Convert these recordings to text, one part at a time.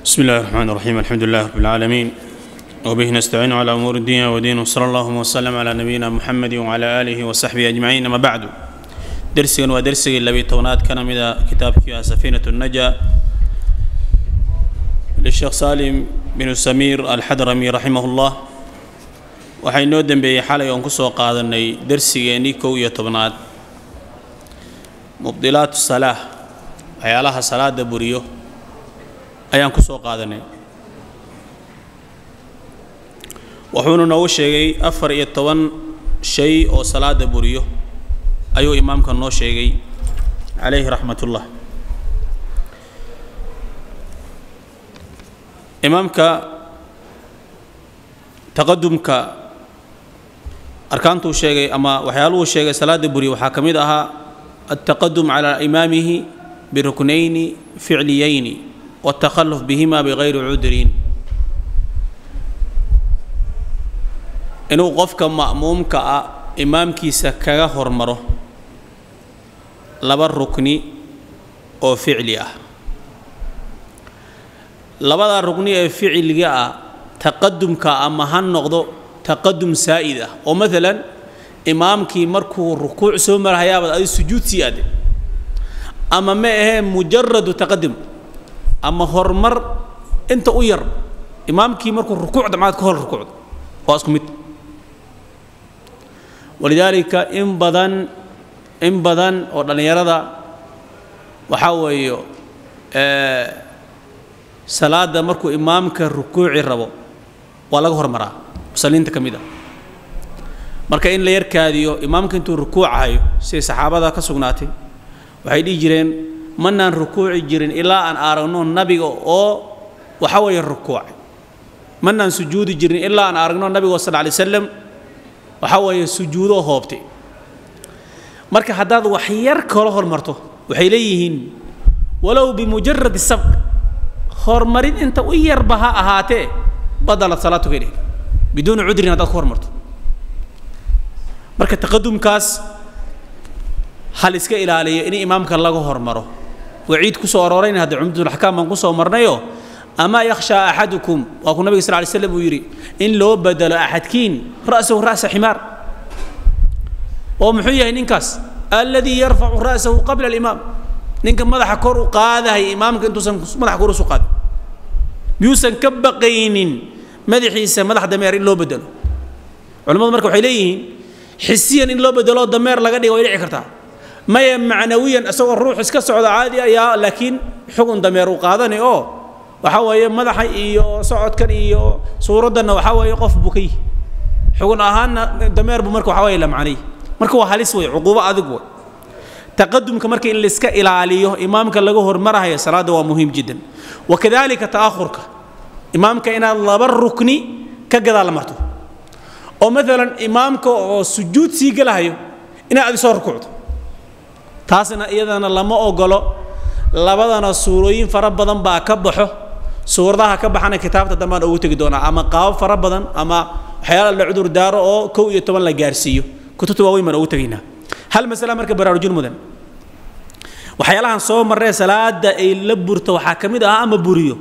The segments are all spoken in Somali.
بسم الله الرحمن الرحيم، الحمد لله رب العالمين، وبه نستعين على أمور الدين ودين، وصلى الله وسلم على نبينا محمد وعلى آله وصحبه أجمعين، أما بعد. درسيgan waa dersigii 12aad kana mida kitaabkii Safiinat الnaja lisheekh Salim binu Samiir Alxadrami raximah ullah. Waxay noo dembeeyey xalay oon ku soo qaadanay dersigeennii 11aad mubdilaat salaa, waxyaalaha salaada buriyo ayaan ku soo qaadanay. Wuxuuna noogu sheegay 14 shay oo salaada buriyo ayuu imaamka noo sheegay calayhi raxmat ullah. Imaamka taqadumka arkaantuu sheegay ama waxyaaluhuu sheegay salaada buriyo waxaa ka mid ahaa altaqadum calaa imaamihi biruknayni ficliyayni والتخلف بهما بغير عذر، inuu qofka ma'muumka ah imaamkiisa kaga hormaro laba rukni oo ficli ah. Labada rukni ee ficliga ah taqadumka ama ha noqdo taqadum saa'id ah, oo maalan imaamkii markuu rukuuc soo marahayaabad adi sujuud sii aade, ama ma ahee mujaradu taqadum ama horumar inta u yar, imaamkii markuu rukuuc dhammaad ka hor rukuucdo, waa isku mid. Walidaalika in badan oo dhallinyarada waxaa weeye salaadda markuu imaamka rukuuci rabo waa laga hormaraa musalliinta ka mid a. Marka in la yarkaadiyo imaamka intuu rukuucahayo, siday saxaabada ka sugnaatay, waxay dhihi jireen manaan rukuuci jirin ilaa aan aragno nabiga oo waxa weeye rukuucay, manaan sujuudi jirin ilaa aan aragno nabiga oo sal alay slam waxa weeye sujuudoo hoobtay. Marka haddaad wax yar kala hormarto, waxay leeyihiin walow bimujaradi sabq, horumarin inta u yarba ha ahaatee, badalat salaatuka dheh biduuni cudrin haddaad ku hormarto. Marka taqadumkaas hal iska ilaaliyo in imaamka laga hormaro. Waciid ku soo aroorayna hadda Cumdatul Axkaam baan ku soo marnayo. Amaa yakhshaa axadukum, waa ku nabiga sal ly slam uu yidhi in loo bedelo axadkiin ra'sahu ra'sa ximaar. Oo muxuu yahay ninkaas? Alladii yarfacu ra'sahu qabla alimaam, ninka madaxa kor u qaadahay imaamka intuusan madaxa kor usu qaadin. Miyuusan ka baqaynin madaxiisa madax dameer in loo bedelo? Culimmadu marka waxay leeyihiin xisiyan in loo bedelo dameer laga dhigo way dhici kartaa, maya macnawiyan isagoo ruux iska socda caadi ayaa, laakiin xugun dameer uu qaadanay oo waxa weeye madaxa iyo socodkan iyo suuraddanna waxa weeye qof buu ka yihi, xugun ahaanna dameer buu marka waxa weeye la macnay. Marka waa halis wey, cuquubo adig wey. Taqadumka marka in laiska ilaaliyo imaamka laga hormarahayo salaadda waa muhiim jiddan. Wakadalika ta'ahurka imaamka, inaad laba rukni ka gadaal marto, oo maalan imaamka oo sujuud sii gelahayo inaad adi soo rukuucdo, taasna iyadana lama ogolo. Labadana suurooyin fara badan baa ka baxo, suuradaha ka baxana kitaabta dambaan ugu tegi doonaa, ama qaabab fara badan ama waxyaala la cudur daaro oo 11 la gaarsiiyo kutubta waaweyn baan ugu tegaynaa. Hal masala marka baraarujin mudan: waxyaalahan soo marree salaada ay la burto waxaa ka mid ah ama buriyo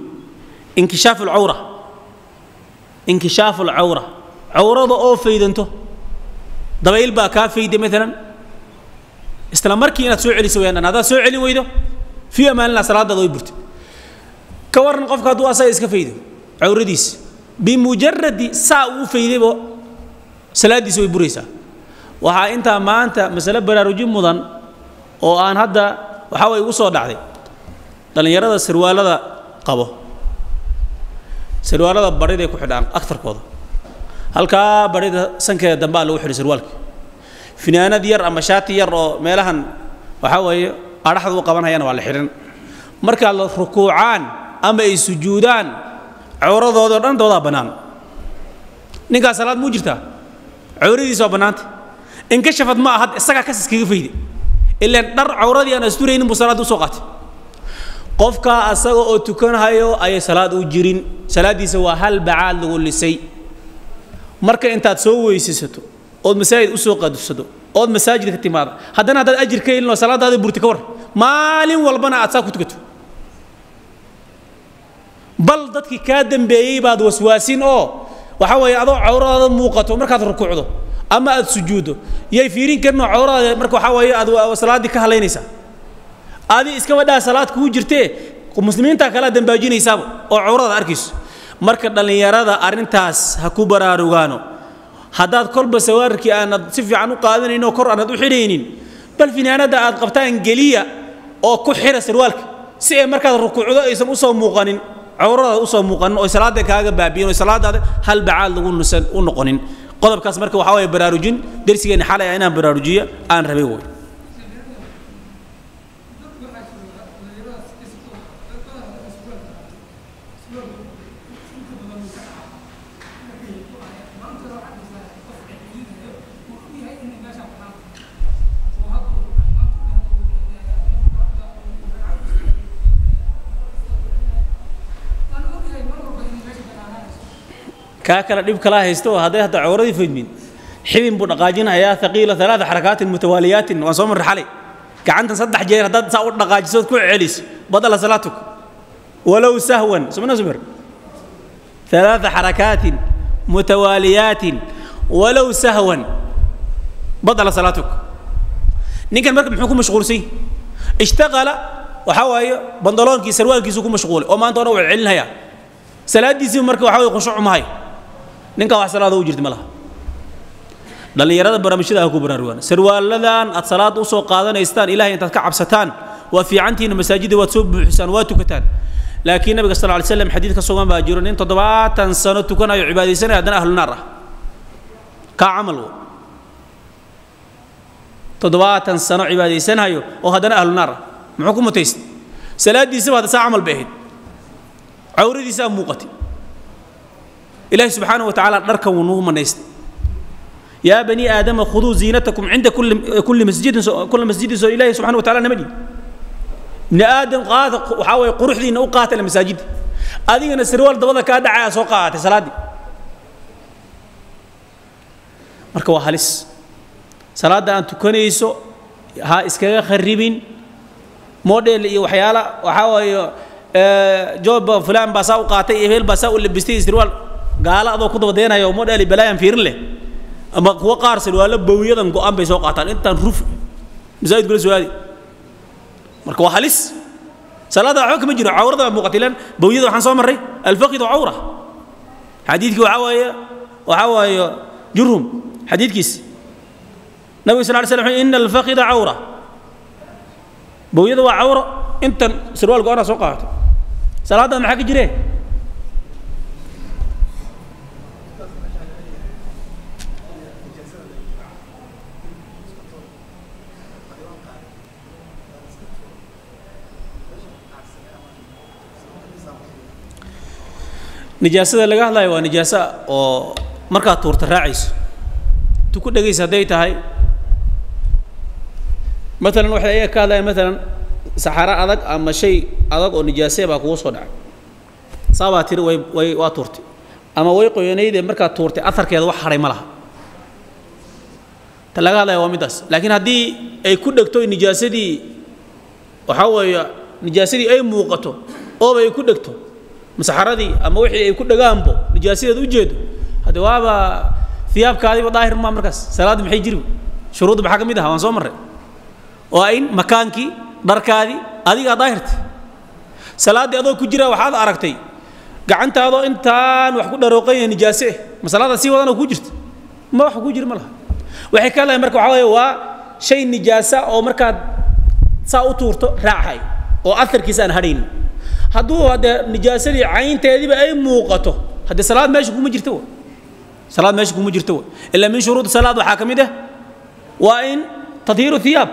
inkishaafu alcawra. Inkishaafu alcawra, cawrada oo faydanto, dabayl baa kaa fayday maalan, isla markii inaad soo celiso wayaan. Haddaad soo celin weydo, fii amaanillah, salaadaada way burtay. Ka warran qofka hadduu asaga iska faydo cawradiisa? Bimujaradi saa uu faydaybo salaaddiisa way buraysaa. Waxaa intaa maanta masale baraarujin mudan oo aan hadda waxaa way igu soo dhacday: dhallinyarada sarwaalada qabo, sarwaalada bariday ku xidhaan agtarkooda, halkaa barida sankeeda dambaa lagu xidhay sarwaalka, finaanad yar ama shaati yar oo meelahan waxaa weeye adhaxda u qabanhayana waa la xidhan. Markaa la rukuucaan ama ay sujuudaan, cawradooda o dhan doodaa bannaan. Ninkaas salaad muu jirtaa? Cawradiisa waa bannaanta, inkashafad ma aha, isagaa kas iskaga fayday, ilaan dhar cawradii aan asturaynin buu salaadda usoo qaatay. Qofkaa asaga oo tukanhayo ayay salaad u jirin, salaaddiisa waa hal bacaad lagu lisay. Marka intaad soo weysaysato ood masaajid usoo qadufsado ood masaajidka timaada, haddana haddaad ajir ka helin oo salaadaada burti, ka war maalin walbana aad saa ku tukato? Bal dadkii kaa dambeeyey baad waswaasin oo waxa weeye adoo cawradaada muuqato markaad rukuucdo ama aad sujuuddo yay fiirin karin oo cawradaada marka waxa weeye aad salaaddii ka halaynaysaa. Adi iskaba dhaa salaad kugu jirtee muslimiinta kala dambaajinaysaaba oo cawradaada arkayso. Marka dhallinyarada arrintaas ha ku baraarugaano. Haddaad kolba sawaarkii aanad si fiican u qaadanayn oo kor aanad u xidhaynin, bal finaanadda aad qabtaan geliya oo ku xira sarwaalka si ay markaad rukuucdo aysan usoo muuqanin cawradaada usoo muuqanin oo salaada kaaga baabi'in oo salaadaada hal bacaad lagu nusan u noqonin. Qodobkaas marka waxaa waye baraarujin darsigeena xalay inaan baraarujiyo aan rabay wey. Kaa kale dhib kala haysto hadday hadda cawradii faydmin xibin buu dhaqaajinayaa thaqiila 3 xarakaatin mutawaaliyaatin. Waan soo marray xalay gacantan 3 jeer haddaad saa u dhaqaajisood ku celiso badala salaatuk walow sahwan sumna sumir 3 xarakaatin mutawaaliyaatin walow sahwan badala salaatuk. Ninkan marka muxuu ku mashquulsay? Ishtaqala waxaa waaye bandaloonkii sarwaalkiisuu ku mashquulay oo maanta o dhan wuu celinhayaa salaadiisii. Marka waxaa waye khushuuc mahay ninkan wax salaada u jirta ma laha. Dhallinyarada barnaamijyada ha ku baraarugaan. Sarwaaladan aad salaada usoo qaadanaystaan Ilahay intaad ka cabsataan waa fiicantiina, masaajidda waad soo buuxisaan, waa tukataan. Laakiin nabiga sal lla alay slam xadiid ka sugan baa jiro nin 70 sano tukanayo cibaadaysanaya haddana ahlu naar ah. Kaa camal wo 70 sano cibaadaysanayo oo haddana ahlu naar ah muxuu ku mutaystay? Salaaddiisaba hadda saa camal bay ahayd, cawradiisaa muuqatay. Ilaahi subxaanahu wa tacaala dharkan wuu nugu manaystay. Yaa bani aadama khuduu ziinatakum cinda kulli masjidin, kulli masjidin. Soo Ilaahi subxanahu wa tacaala nama dhihin ibni aadam qaata waxaa weeye quruxdiinna u qaata masaajidda, adigana sarwaal dabada kaa dhacaya soo qaadatay salaaddii. Marka waa halis salaadda aan tukanayso ha iskaga kharibin model iyo waxyaala. Waxaa waaye joob fulaan baa saa u qaatay iyo hebel baa saa u labistay sarwaal gaala adoo ku daba deenayo model balaayaan fiirin leh. Ama kuwa qaar sarwaalo bowiyadan go'an bay soo qaataan intaan ruf masaajid kula soo aadi. Marka waa halis, salaada waxba kama jiro, cawrada baa muuqatay. Ilan bowyada waxaan soo marray alfaqidu cawra. Xadiidkii waxaa waaye Jurhum xadiidkiis nabiga sal ly slam ina alfaqida cawra, bowyada waa cawro. Intan sarwaal go'anaa soo qaadatay salaadda maxaa ka jiree? Nijaasada laga hadlayo waa nijaaso oo markaad tuurta raacayso tu ku dhegaysa. Hadday tahay maalan waxay ayaga ka hadlayaan maalan saxaro adag ama shay adag oo nijaase baa kugu soo dhacay, saabaa tiri way waa tuurtay ama way qoyanaydee markaad tuurtay aharkeeda wax hadhay ma laha. Ta laga hadlaya waa middaas. Laakiin haddii ay ku dhegto nijaasadii waxaa weeye nijaasadii ay muuqato ooba ay ku dhegto masaxaradii ama wixii ay ku dhagaanbo nijaasadeed u jeedo, hadde waaba hiyaabkaadiiba daahir maa. Markaas salaadda maxay jiri? Shuruudda maxaa ka mid aha? Waan soo marray. Waa in makaankii dharkaadii adigaa daahirta. Salaaddii adoo ku jira waxaad aragtay gacantaadoo intaan wax ku dharooqan yahay nijaase eh, ma salaada sii wadana ku jirta? Ma wax ku jira ma laha. Waxay ka hadlayan marka waxaa weeye waa shay nijaasa oo markaad saa u tuurto raachay oo aharkiisa aan hadhaynin. Hadduu haddee nijaasadii caynteediiba ay muuqato, haddee salaad meesha kuma jirto wa, salaad meesha kuma jirto wa. Ilaa min shuruud salaad waxaa ka mid ah waa in tadhiiru thiyaab,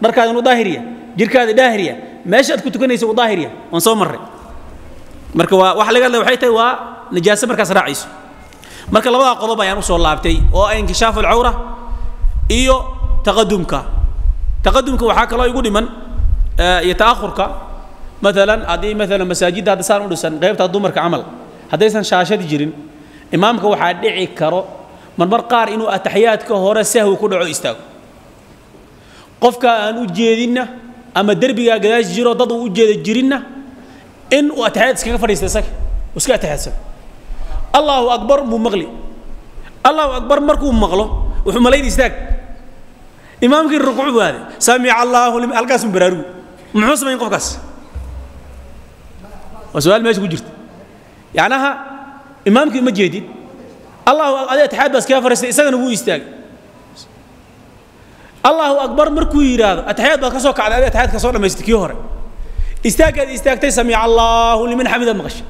dharkaada inuu daahiriya, jirkaada daahiriya, meesha aad ku tukanaysa uu daahiriya. Waan soo marray. Marka waa waxa laga hadlaya waxay tahay waa nijaaso markaas raacayso. Marka labadaa qodob ayaan usoo laabtay oo ah inkishaafu alcawra iyo taqadumka. Taqadumka waxaa kaloo igu dhiman iyo ta'akhurka. Maalan haddii maalan masaajidda hadda saan u dhisan qaybta dumarka camal haddaysan shaashadi jirin, imaamka waxaa dhici karo marmar qaar inuu ataxiyaadka hore sahwi ku dhaco, istaago, qofka aan u jeedinna ama derbigaa gadaash jiro dad uu u jeeda jirinna in uu ataxiyaad iskaga fadhiista isaga. Iska ataxiyaadsan, Allahu akbar muu maqli. Allahu akbar markuu maqlo wuxuu malayn istaag, imaamkii rukuuc buu aaday, samica Allahu liman, halkaasuu baraarugu. Muxuu samayn qofkaas? Waa su-aal meesha ku jirta. Yacnaha imaamkii ma jeedid, Allahu adi ataxiyaad baa iskaga fariistay, isagana wuu istaagay. Allahu akbar markuu yidhaahdo ataxiyaad baad ka soo kacday, adi ataxiyaad ka soo dhamaystay kii hore, istaaggaad istaagtay, samica Allahu liman xamidaad maqashay.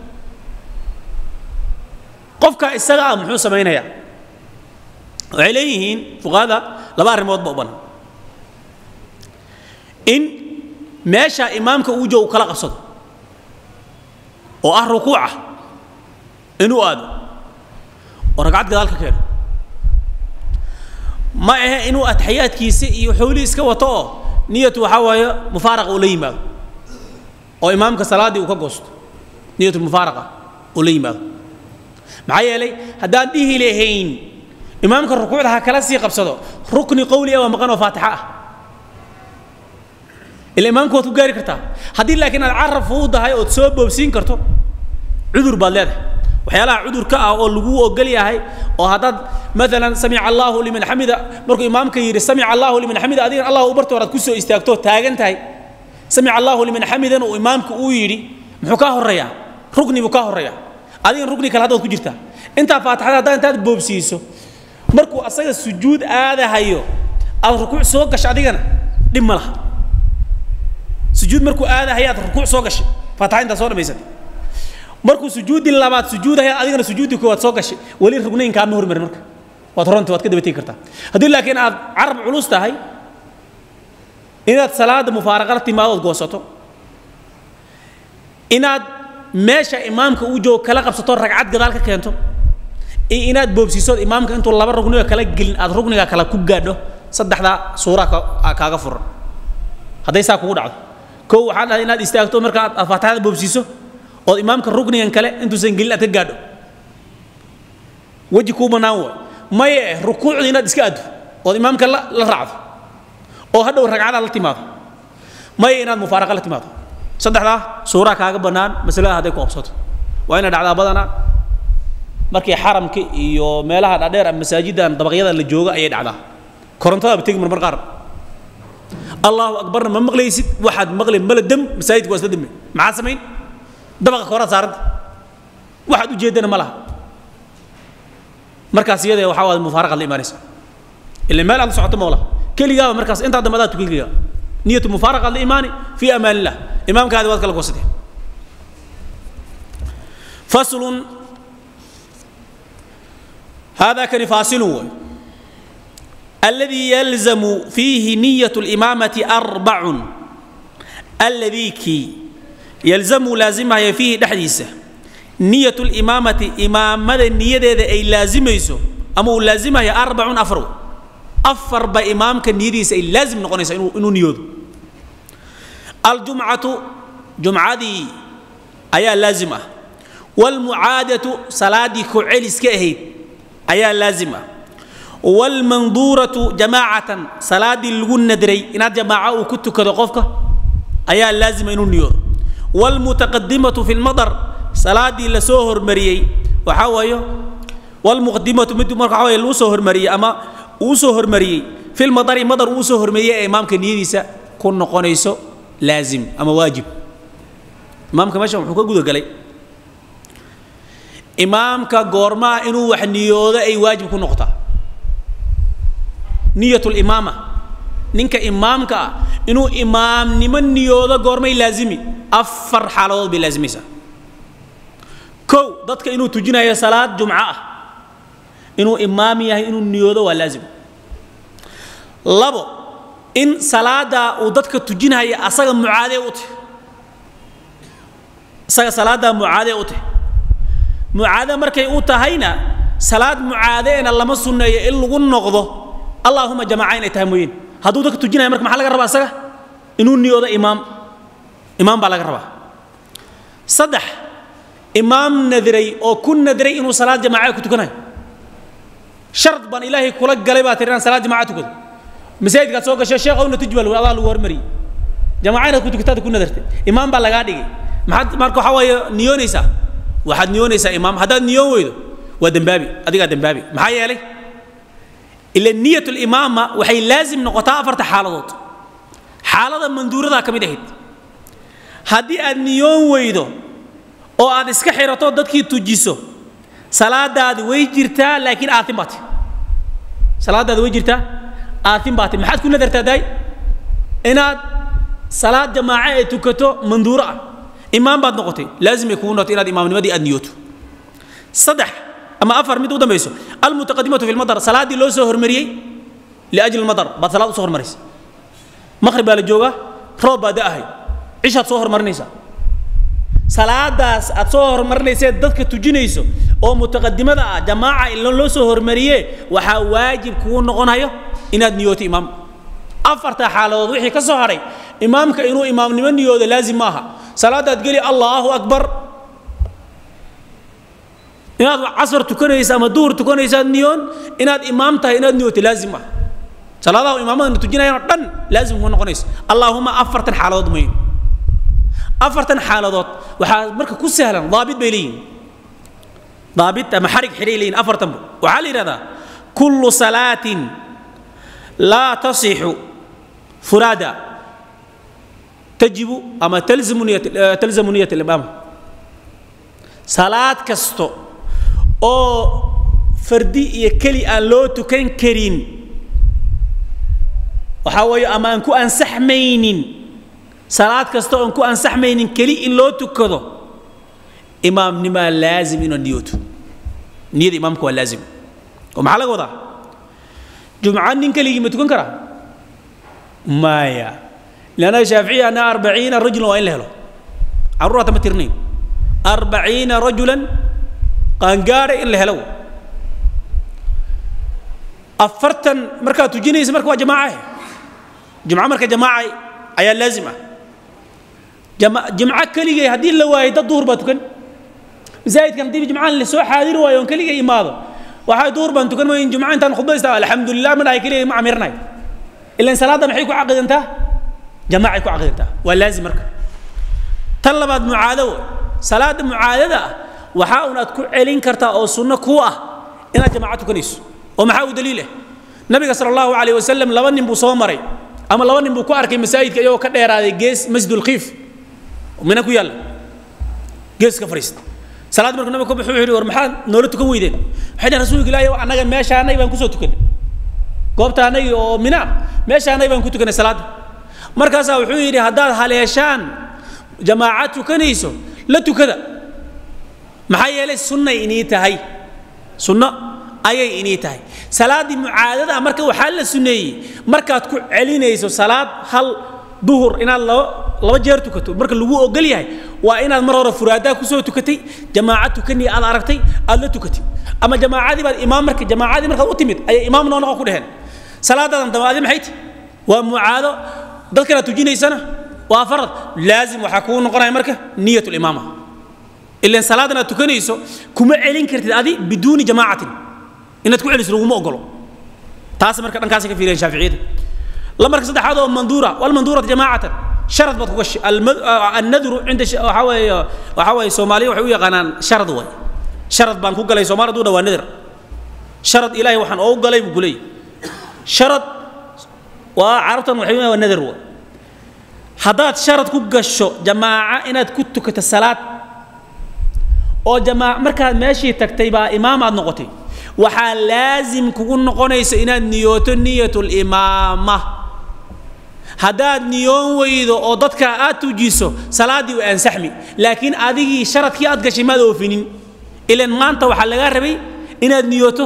Qofka isaga ah muxuu samaynayaa? Waxay leeyihiin fuqahada laba arrimood ba u bannaan: in meesha imaamka uu joogo kala qabsado oo ah rukuuca inuu aado oo ragcad gadaal ka keeno, ma ahe inuu ataxiyaadkiisa iyo xoolihii iska wato oo niyatu waxaa waaye mufaaraqa uu la yimaado oo imaamka salaaddii uu ka goosto, niyatu mufaaraqa uu la yimaado. Maxaa yeelay haddaan dhihi lahayn imaamka rukuucda ha kala sii qabsado, rukni qowli ah waa maqan oo faatixa ah, ila imaamka waad ku gaari kartaa. Haddii laakiin aad carab fuudahay ood soo boobsiin karto, cudur baad leedahay. Waxyaalaha cudurka ah oo lagu ogol yahay oo haddaad maalan samica Allahu liman xamida markuu imaamka yidhi samica Allahu liman xamida, adigana Allahu barta hore aad ku soo istaagto taagan tahay, samica Allahu liman xamidan uu imaamka uu yidhi, muxuu kaa horreeyaa? Rukni buu kaa horreeyaa, adigana rukni kale hadda waad ku jirtaa. Intaa faatixada haddaa intaad boobsiiso markuu asaga sujuud aadahayo aad rukuuc soo gasho, adigana dhib ma laha. Sujuud markuu aadahayo aad rukuuc soo gashay, faatixa intaad soo dhamaysatay, markuu sujuudi labaad sujuudaya adigana sujuudi koowaad soo gashay, weli rugnayn kaama hormarin, marka waad ronta, waad ka daba tegi kartaa. Haddii laakiin aad carab culus tahay, inaad salaada mufaaraqa la timaado ood goosato, inaad meesha imaamka uu joogo kala qabsato ragcad gadaal ka keento, iyo inaad boobsiiso imaamka intuu laba rugniga kala gelin aad rugniga kala ku gaadho, saddexdaa suura kaaga furan. Hadday saa kugu dhacdo, kow waxaan dhahay inaad istaagto marka aad faatixada boobsiiso ood imaamka ruknigan kale intuusan gelin aad ka gaadho, weji kuu bannaan waay. Maye rukuucda inaad iska addo ood imaamka la raacdo oo hadhow ragcadaad la timaado, maye inaad mufaaraqa la timaado. Saddexdaa suuraa kaaga bannaan masalada hadday ku qabsato. Waa inay dhacdaa badanaa markii xaramka iyo meelaha dhaadheer ama masaajidan dabaqyada la joogo ayay dhacdaa. Korontadaaba tegi marmar qaar, Allahu akbarna ma maqlaysid, waxaad maqli mala dam, masaajidka waa isla dame. Maxaad samayn? Dabaqa koraad saaranta, waxaad ujeeddana ma laha. Markaas iyada waxaa waad mufaaraqaad la imaanaysa, ila meel aad la socoto ma laha, keligaaba markaas intaa dambe adaa tukan keligaa, niyatu mufaaraqaad la imaani, fii amaan illah, imaamkaadi waad kala goosatee. Faslun, hada kani faasilun way. الذي يلزم فيه نية الإمامة أربع. الذي كي يلزم لازمها فيه دحديسة نية الإمامة، إمامة النية أي لازميسو أما لازمها هي أربع، أفر أفر بإمام كنيديس أي لازم نقول إنه نيود. الجمعة جمعة دي أيا لازمة، والمعادة صلاة كعلس كأهيد أيا لازمة، والمنظورة جماعة صلاة اللغون ندري إن جماعة وكنت كذا قفك أيا لازم إنه نيود، والمتقدمة في المطر صلاة لسوهر مريي وحاوية، والمقدمة مد مرة حاوية لسوهر مريي أما وسوهر مريي في المطر مطر وسوهر مريي إمام كنيسة كن قنيسو لازم أما واجب. إمام كماشي وحكوا جود قالي إمام كغورما إنه وحنيوده أي واجب كن نقطة نية الإمامة. نينك إمامك إنه إمام نمن نيوده غورما لازمي أفر حالات بلازميسا. كو دتك إنه تجينا يا صلاة جمعة إنه إمامي يا إنه نيوده ولازم. لبو إن صلاة ودتك تجينا يا أصلا معادة أوت، أصلا صلاة معادة أوت، معادة مركي أوت هينا صلاة معادة إن الله ما سنة إلا النقضة اللهم جماعين يتهمين هذا دتك تجينا يا مرك محل قرب أصلا إنه نيوده إمام إمام بالغ ربا. صدح إمام نذري أو كن نذري إنه صلاة جماعة كتكناي شرط بان إلهي كل قلبات ترى صلاة جماعة تكون مساجد قد سوق الشيخ أو نتجبل والله الورمري جماعة كنت كتاب كن نذرت إمام بالغ دي ما حد ماركو حواي نيونيسا Waxaad niyoonaysaa imaam. Haddaad niyoon weydo waa dembaabi, adigaa dembaabi. Maxaa yeelay ila niyat limaama waxay laazim noqotaa afarta xaaladood. Xaalada manduuradaa ka mid ahayd. Haddii aad niyoon weydo oo aad iska xirato dadkii tujiso, salaadaadi way jirtaa, laakiin aatin baati. Salaadaadi way jirtaa, aatin baati. Maxaad ku nadartaa daay? Inaad salaad jamaaco ee tukato manduuro ah, imaam baad noqotay, laazim ay kugu noqotay inaad imaamnimadii aad niyooto. Saddex ama afar mid u dambayso, almutaqadimatu fi lmadar, salaaddii loo soo hormariyey liajli lmadar baad salaad usoo hormaraysa. Maqrib baa la joogaa, roob baa da'ahay, cishaad soo hormarinaysaa. Salaadaas aad soo hormarinayseed dadka tujinayso oo mutaqadimada ah, jamaaca in loo soo hormariyee, waxaa waajib kugu noqonayo inaad niyooto imaam. Afarta xaaladood wixii ka soo hadhay, imaamka inuu imaamnimo niyoodo laazim maaha. Salaadaad geli, Allahu akbar, inaad casar tukanaysa ama duhur tukanaysaad niyoon, inaad imaam tahay inaad niyooto laazim maaha. Salaadaha imaamada tujinayaan oo dhan laazim kugu noqonayso allaahuma afartan xaaladood mooyin. Afartan xaaladood waxaa marka ku sahlan daabit bay leeyihin, daabit ama xarig xidhay leeyihin afartanba. Waxaa la yidhahdaa kullu salaatin laa tasixu furaada tajibu ama talzamu niyat, talzamu niyat alimaama. Salaad kasto oo fardi iyo keli aan loo tukan karin, waxaa weeye ama aan ku ansaxmaynin, salaad kasta oon ku ansaxmaynin keli in loo tukado, imaamnimaa laazim inuu niyooto. Niyada imaamka waa laazim. Oo maxaa laga wadaa? Jumco nin keligii ma tukan karaa? Maya. Lanna shaaficiya ana 40 rajulan waa in la helo, carruur hata ma tirnayn, 40 rajulan qaangaadha in la helo. 40 markaad tujinaysa marka waa jamaaca. Jumco marka jamaaca ayaa laazim ah. Jimco keligay haddii la waayo, dad duhur baa tukan masaajidkan. Haddii jimcahan la soo xaadiri waayo oon keligay imaado, waxaa duhur baan tukan mayn. Jimco intaan khudba istaa alxamdulilah ma dhahay, keligay ma camirnayo. Ilan salaadda maxay ku caqidantaa? Jamaacay ku caqidantaa, waa laazim. Marka tan labaad mucaado wey. Salaadda mucaadada ah waxaa un aad ku celin kartaa oo sunno kuu ah inaad jamaaco tukanayso. Oo maxaa u daliil ah? Nabiga sala Allahu calayh wasalam laba nin buu soo maray ama laba nin buu ku arkay masaajidka iyagoo ka dheeraaday gees masjidulkhiif mina ku yaalla, gees ka fadhiista. Salaad markuu nabiga ka baxo wuxuu yidhi, war maxaad noola tukan weydeen? Waxay dhaheen, rasuulka Ilaahi, annaga meeshaanay baan kusoo tukanay, goobta anagii oo mina meeshaanay baan ku tukanay salaadda. Markaasaa wuxuu yidhi, haddaad haleeshaan jamaaca tukanayso la tukada, maxaa yeelay sunnay inii tahay, sunno ayay inii tahay. Salaaddii mucaadada ah marka waxaa la sunneeyey markaad ku celinayso salaad hal duhur inaad laba jeer tukato, marka lagu ogol yahay waa inaad mar hore furaadaa kusoo tukatay, jamaaca tukanii aad aragtay, aad la tukatay, ama jamaacadii baad imaam, marka jamaacadii markaad u timid ayay imaam noo noqon ku dheheen. Salaadaadan dambe adi maxay tahy? Waa mucaado. Dadkanaad tujinaysana waa farad. Laazim waxaa kugu noqonaya marka niyat limaama. Ilan salaadan aad tukanayso kuma celin kartid adi biduuni jamaacatin, inaad ku celiso laguma ogolo. Taas marka dhankaasay ka fiiriyeen shaaficiyada. Lamarka saddexaad oo manduura, walmanduurata jamaacatan sharad baad ku gashay. Annadru cinda waxaa weeye, soomaaliya waxay u yaqaanaan sharad waay. Sharad baan ku galay soomaali hadduu dha waa nadar. Sharad Ilaahay waxaan oogu galay buu ku leeyahy. Sharad waa carabtan waxay waa nadar waay. Haddaad sharad ku gasho jamaaca inaad ku tukato salaad oo jamaa, markaad meeshii tagtay baa imaam aad noqotay, waxaa laazim kugu noqonaysa inaad niyooto niyat limaama. Haddaad niyoon weydo oo dadka aad tujiso, salaaddii way ansaxmi, laakiin adigii sharadkii aad gashay maad oofinin. Ilan maanta waxaa lagaa rabay inaad niyooto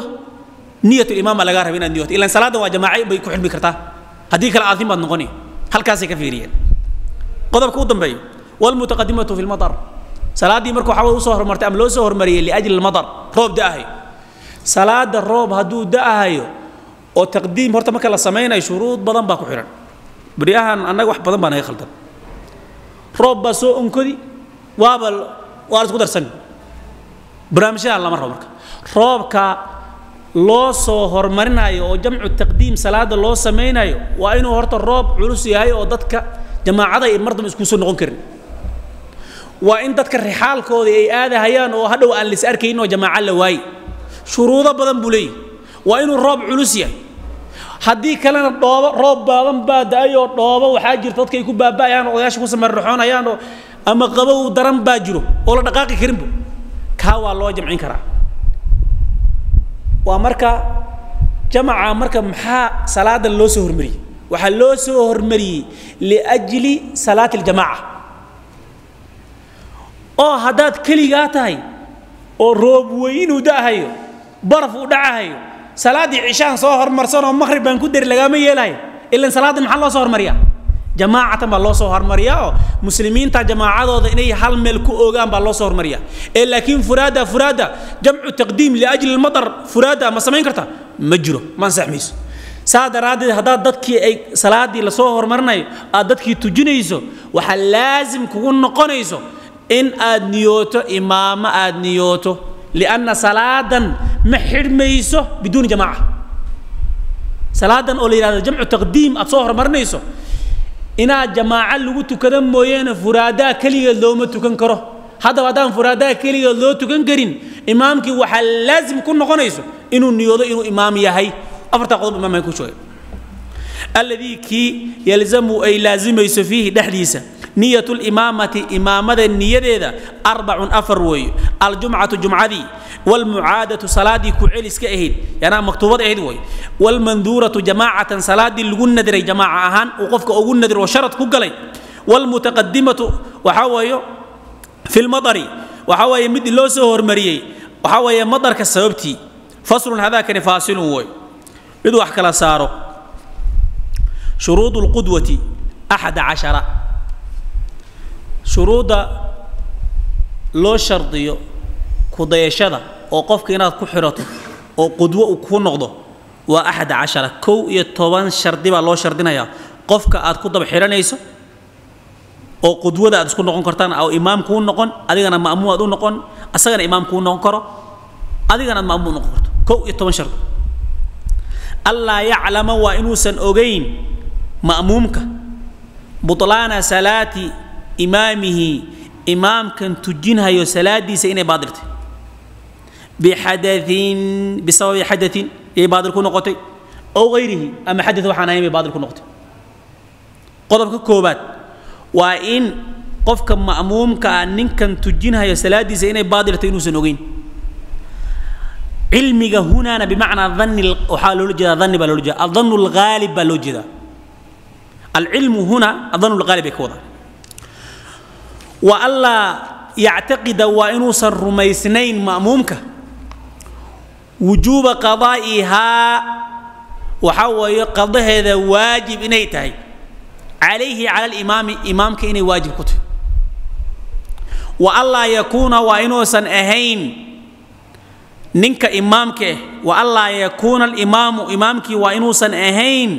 niyat limaama, lagaa rabay inaad niyooto, ilan salaadda waa jamaaco bay ku xidhmi kartaa, haddii kale aathim baad noqoni. Halkaasay ka fiiriyeen. Qodobka u dambeeya, walmutaqadimatu fi lmadar, salaaddii marka waxaa usoo horumartay ama loo soo horumariyey liajli lmadar, roob da'ahayo. Salaada roob hadduu da'ahayo oo taqdiim horta marka la samaynayo shuruud badan baa ku xidhan. Beryahan annaga wax badan baa naga khaldan. Roob baa soo onkodi, waaba waa la isku darsan, barnaamijyadan lama rabo. Marka roobka loo soo horumarinayo oo jamcu taqdiim salaada loo samaynayo waa inuu horta roob culus yahay oo dadka jamaacada ay mar dambe isku soo noqon karin. Waa in dadka rixaalkooda ay aadahayaan oo hadhow aan lis arkayn oo jamaaco la waaye. Shuruudo badan buu leeyahy. Waa inuu roob culus yahay, haddii kalena dhoobo, roob badan baa da-ay oo dhoobo waxaa jirta dadka ay ku baaba'ayaan oo odayaasha ku samarraxoonayaan, oo ama qabow daran baa jiro oo la dhaqaaqi karinbo, kaa waa loo jamcin karaa. Waa marka jamaca. Marka maxaa salaada loo soo hormariyey? Waxaa loo soo hormariyey liajli salaati aljamaaca, oo haddaad keligaa tahay oo roob weynuu da'hayo, baraf uu dhacahayo, salaaddii cishaan soo hormarsan oo maqrib baan ku dari lagaama yeelayo. Ilan salaadda maxaa loo soo hormariyaa? Jamaacatan baa loo soo hormariyaa, oo muslimiinta jamaacadooda inay hal meel ku ogaan baa loo soo hormariyaa. Ee laakiin furaada, furaada jamcu taqdiim liajli almadar, furaada ma samayn karta? Ma jiro, ma ansax mayso. Saa daraaddeed haddaad dadkii ay salaaddii lasoo hormarinayo aad dadkii tujinayso, waxaa laasim kugu noqonayso in aad niyooto imaamo, aad niyooto, lianna salaadan ma xidhmayso biduuni jamaaca. Salaadan oo la yidhahdo jamcu taqdiim aad soo hormarinayso, inaad jamaaco lagu tukado mooyeene furaadaa keligeed looma tukan karo. Haddaba haddaan furaadaa keligeed loo tukan karin, imaamkii waxaa laasim ku noqonayso inuu niyoodo inuu imaam yahay. Afartaa qodob imaam ku sheegay. Alladii kii yalzamu ay laazimayso fiihi dhexdiisa niyatu limaamati, imaamada niyadeeda, arbacun afar weeye: aljumcatu jumcadii, waalmucaadatu salaadii ku celiska ahayd, yanaa maktuubad ahayd way, waalmanduuratu jamaacatan salaadii lagu nadiray jamaaca ahaan uu qofka ugu nadir oo sharad ku galay, waalmutaqadimatu waxaa weeyo fi lmadari, waxaa weeye mid loo soo hormariyey waxaa weeye madarka sababtii. Faslun, hadaakani faasilun wey, mid wax kala saaro. Shuruudu lqudwati 11, shuruudda loo shardiyo kudayashada oo qofka inaad ku xidhato oo qudwo uu ku noqdo waa 11, 11 shardi baa loo shardinayaa qofka aad ku daba xidhanayso oo qudwada aad isku noqon kartaan, oo imaam kuu noqon, adigana ma'muum aad u noqon, asagana imaam kuu noqon karo, adigana aad ma'muum noqon karto. 11 shardi. Allaa yaclama waa inuusan ogeyn ma'muumka butlaana salaati imaamihi, imaamkan tujinhayo salaadiisa inay baadiltay, bixadain, bisababi xadain yay baadil ku noqotay, ow hayrihi ama xadad waxaan ahayn bay baadil ku noqotay. Qodobka koobaad waa in qofka ma'muumka ah ninkan tujinhayo salaadiisa inay baadiltay inuusan ogeyn. Cilmiga hunaana bimacnaa dhanni waxaa loola jeedaa, dhanni baa loola jeeda, adannu alghaalib baa loo jeedaa. Alcilmu huna adannu alghaalib bay ka wadaan. Wa allaa yactaqida waa inuusan rumaysnayn ma'muumka wujuuba qadaa'ihaa, waxaa weeye qadaheeda waajib inay tahay, calayhi cala alimaami, imaamka inay waajib ku tahay. Wa allaa yakuuna waa inuusan ahayn ninka imaamka ah, wa allaa yakuuna alimaamu imaamkii waa inuusan ahayn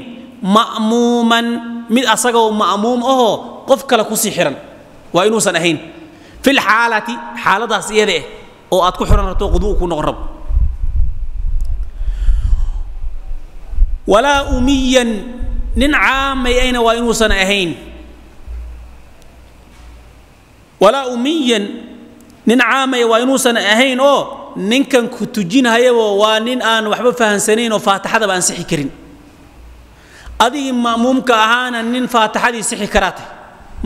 ma'muuman, mid asagoo ma'muum ahoo qof kale kusii xiran waa inuusan ahayn fi lxaalati, xaaladaas iyada ah oo aad ku xiran rabto quduu ku noqon rabo. Walaa umiyan, nin caamay ayna waa inuusan ahayn. Walaa umiyan, nin caamaya waa inuusan ahayn, oo ninkan ku tujinhayaba waa nin aan waxba fahansanayn oo faatixadaba aan sixi karin, adigii ma'muumka ahaana nin faatixadii sixi karaa tahay.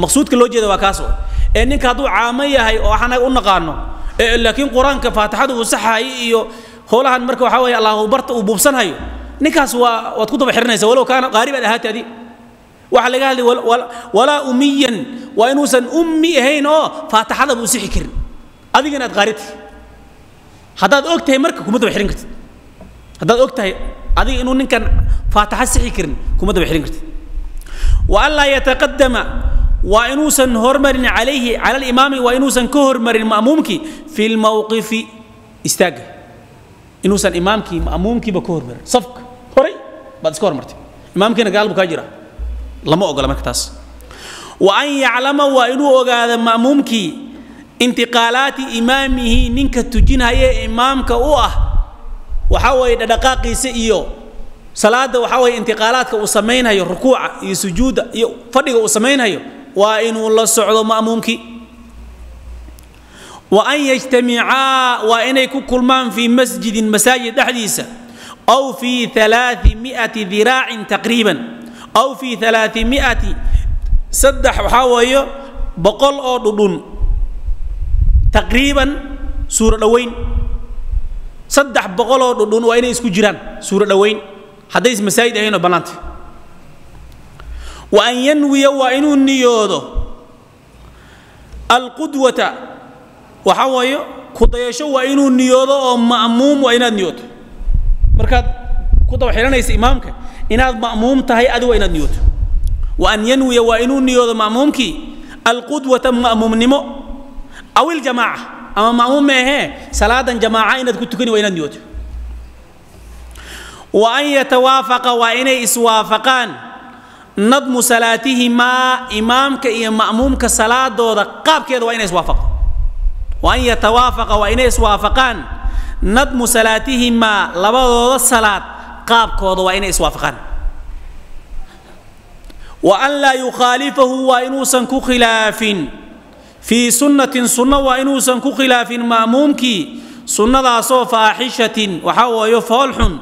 Maqsuudka loo jeeda waa kaas. Oo ee ninka hadduu caamo yahay oo waxaan u naqaano, laakiin qur-aanka faatixada uu saxayo iyo howlahan, marka waxaa weeye allahu barta uu buubsanhayo, ninkaas waa waad ku daba xiranaysa walow kaana qaari baad ahaatay adi. Waxaa laga hadlay walaa umiyan waa inuusan ummi ahayn oo faatixadaba uu sixi karin, adigana aad qaari tahay. Haddaad og tahay marka kuma daba xirin kartid. Haddaad og tahay adiga inuu ninkan faataxa sixi karin, kuma daba xirin kartid. Wa anlaa yataqadama waa inuusan hormarin, calayhi cala alimaami waa inuusan ka hormarin ma'muumkii, fi lmawqifi istaagga, inuusan imaamkii ma'muumkiiba ka hormarin safka horay baad iska hormartay, imaamkiina gadaal buu kaa jira, lama ogola marka taas. Wa an yaclama waa inuu ogaado ma'muumkii intiqaalaati imaamihi, ninka tujinhaya imaamka u ah waxaa weeye dhadhaqaaqiisa iyo salaada, waxaa weeye intiqaalaadka uu samaynhayo, rukuuca iyo sujuudda iyo fadhiga uu samaynhayo, waa inuu la socdo ma'muumkii. Wa an yajtamicaa, waa inay ku kulmaan fii masjidin, masaajid dhexdiisa, aw fii 300 diraacin taqriiban, aw fii 300, saddex waxaa weeye boqol oo dhudhun taqriiban, suuro dhoweyn 300 oo dhudhun waa inay isku jiraan suuro dhoweyn, hadday masaajid ahayn oo bannaanta. Wa an yanwiya, waa inuu niyoodo alqudwata, waxaa weeye ku dayasho, waa inuu niyoodo oo ma'muum waa inaad niyooto markaad ku daba xihanaysa imaamka inaad ma'muum tahay adi, waa inaad niyooto. Wa an yanwiya, waa inuu niyoodo ma'muumkii alqudwata, ma'muumnimo, aw iljamaaca, ama ma'muum meehee salaadan jamaaca inaad ku tukani waa inaad niyooto. Wa an yatawaafaqa, waa inay iswaafaqaan nadmu salaatihimaa, imaamka iyo ma'muumka salaadooda qaabkeeda waa inay iswaafaqdo. Wa an yatawaafaqa, waa inay iswaafaqaan nadmu salaatihimaa, labadooda salaad qaabkooda waa inay iswaafaqaan. Wa an laa yukhaalifahu, waa inuusan ku khilaafin fii sunnatin, sunno waa inuusan ku khilaafin ma'muumkii, sunnadaasoo faaxishatin, waxaa weeyo foolxun,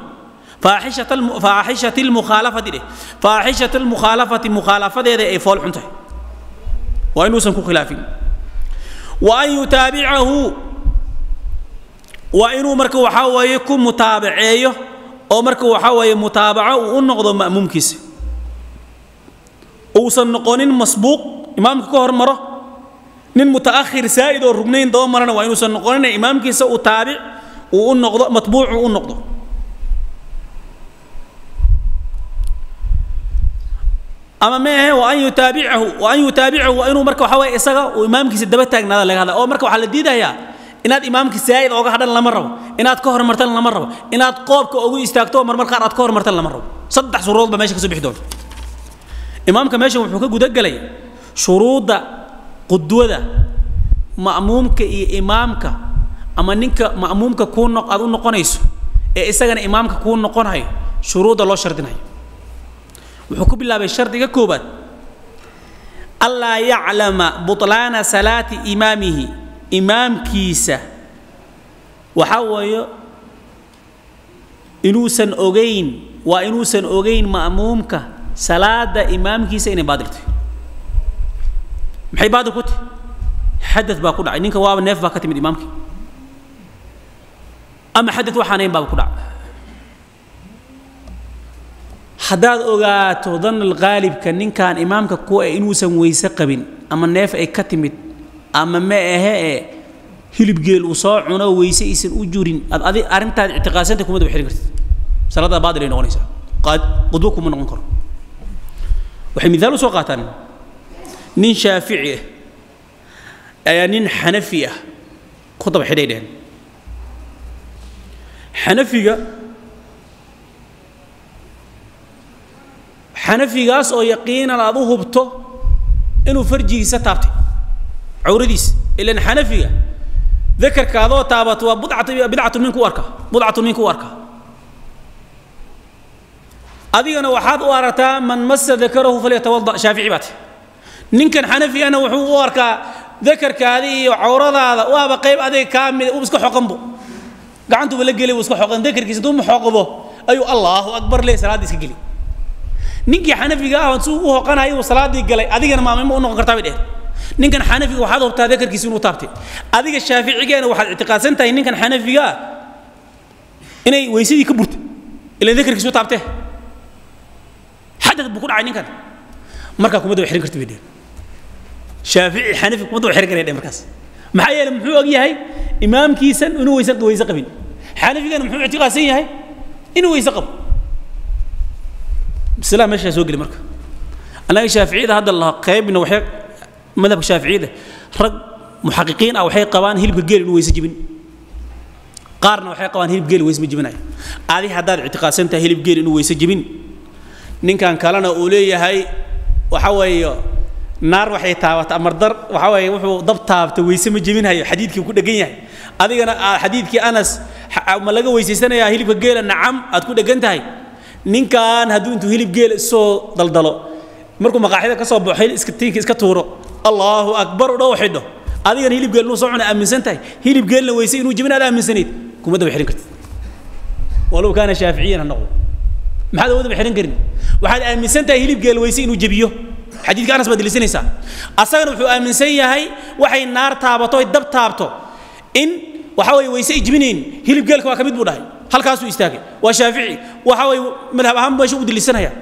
faaxishati lmukhaalafati dheh, faaxishati lmukhaalafati, mukhaalafadeeda ay foolxun tahay waa inuusan ku khilaafin. Wa an yutaabicahu, waa inuu marka waxaa weeye ku mutaabaceeyo oo marka waxaa weeye mutaabaco uu u noqdo ma'muumkiisa, uusan noqonin masbuuq imaamka ka hormaro, nin mutaakhir saa'id oo rugnayn daba marana waa inuusan noqonin, imaamkiisa uu taabic uu u noqdo, matbuuc uu u noqdo. Ama meehe wa an yutaabicahu, wa an yutaabicahu, waa inuu marka waxaa weeye isaga uu imaamkiisa daba taagnaada laga hadla, oo marka waxaa la diidayaa inaad imaamka saa'id ooga hadhan lama rabo, inaad ka hormartan lama rabo, inaad qoobka ugu istaagto oo marmar qaar aad ka hormartan lama rabo. Saddex suuradood baa meesha ka soo bixi doonta. Imaamka meeshan wuxuu ka guda gelay shuruudda qudwada ma'muumka iyo imaamka, ama ninka ma'muumka kuu noq aad u noqonayso ee isagana imaamka kuu noqonayo, shuruudda loo shardinayo. Wuxuu ku bilaabay shardiga koobaad: allaa yaclama butlaana salaati imaamihi, imaamkiisa waxaa weeye inuusan ogeyn, waa inuusan ogeyn ma'muumka salaada imaamkiisa inay baadil tahay. Maxay baadil ku tahay? Xadad baa ku dhacay ninka, waaba neef baa ka timid imaamkii, ama xadad waxaanayn baaba ku dhacay. Haddaad ogaato dan alqaalibka ninkan imaamka ku eh inuusan weyse qabin, ama neef ay ka timid, ama ma ahe ee hilib geel uu soo cuno weyse aysan u jurin, aad adi arrintaad ictiqaadsanta kuma daba xirin kartid, salaada baadil ay noqonaysaa, qudwo kuma noqon karo. Waxay mithaal u soo qaataan nin shaafici ah ayaa nin xanafi ah ku daba xidhay dheheen. Xanafiga, xanafigaas oo yaqiinan aad u hubto inuu farjigiisa taabtay cawradiisa, ilan xanafiga dakarka adoo taabato waa budcatu, bidcatu ninku u arka, budcatu ninku u arka, adigana waxaad u aragtaa man massa dakarahu falyatawada, shaafici baa tahy. Ninkan xanafigana wuxuu u arkaa dakarkaadi iyo cawradaada waaba qayb adiga kaa mid, uu iska xoqanbo, gacantuba la geli, uu iska xoqan dakarkiisa, intuu xoqdo ayuu allahu akbar le salaadda iska geli. Ninkii xanafiga ah suu u hoqanayo uu salaadii galay, adigana maamimo u noqon kartaa bay dheheen. Ninkan xanafiga waxaad hubtaa dakarkiisa inuu taabtay, adiga shaaficigeena waxaad ictiqaadsan tahay ninkan xanafiga ah inay weysadii ka burtay, ilan dakarkiisu taabtee, xadad buu ku dhacay ninkan, markaa kuma daba xirin karti bay dheheen. Shaafici xanafi kuma daba xirin karaya dheh markaas, maxaa yeelay muxuu og yahay imaamkiisan inuu weyse qabin, xanafigana muxuu ictiqaadsan yahay inuu weyse qabo. Masalada meeshaa soo geli marka annaga shaaficiyada hadda la qaybna, waxay madhabka shaaficiyada rag muxaqiqiin ah waxay qabaan hilibka geel inuu weyse jibin, qaarna waxay qabaan hilib geel weyse ma jibinayo. Adi haddaad ictiqaadsan tahay hilib geel inuu weyse jibin, ninkan kalena uu leeyahay waxa weeye naar waxay taabata amar dar, waxa weeye wuxuu dab taabta weyse ma jebinhayo, xadiidkii ku dhegan yahay, adigana xadiidkii Anas ma laga weysaysanayaa hilibka geela, nacam aad ku dhegan tahay, ninkan hadduu intuu hilib geela isoo daldalo markuu maqaaxida ka soo baxo iska tiinka iska tuuro allahu akbar u dhow xidho, Adigana hilib geel inuu soo cunay aaminsan tahay, hilib geelna weyse inuu jebin aad aaminsanayd, kuma daba xihan kartid. Walow kaana shaaficiyan ha noqdo, maxaad uga daba xihan karin? Waxaad aaminsan tahay hilib geel weyse inuu jebiyo, xadiidka Anas baad delisanaysaa. Asagana wuxuu aaminsan yahay waxay naar taabato ay dab taabto in waxa weeye weyse ay jebinayn, hilib geelka waa ka mid buu dhahay, halkaasuu istaagay. Waa shaafici, waxa weeye madhab ahaan meesha u delisanaya.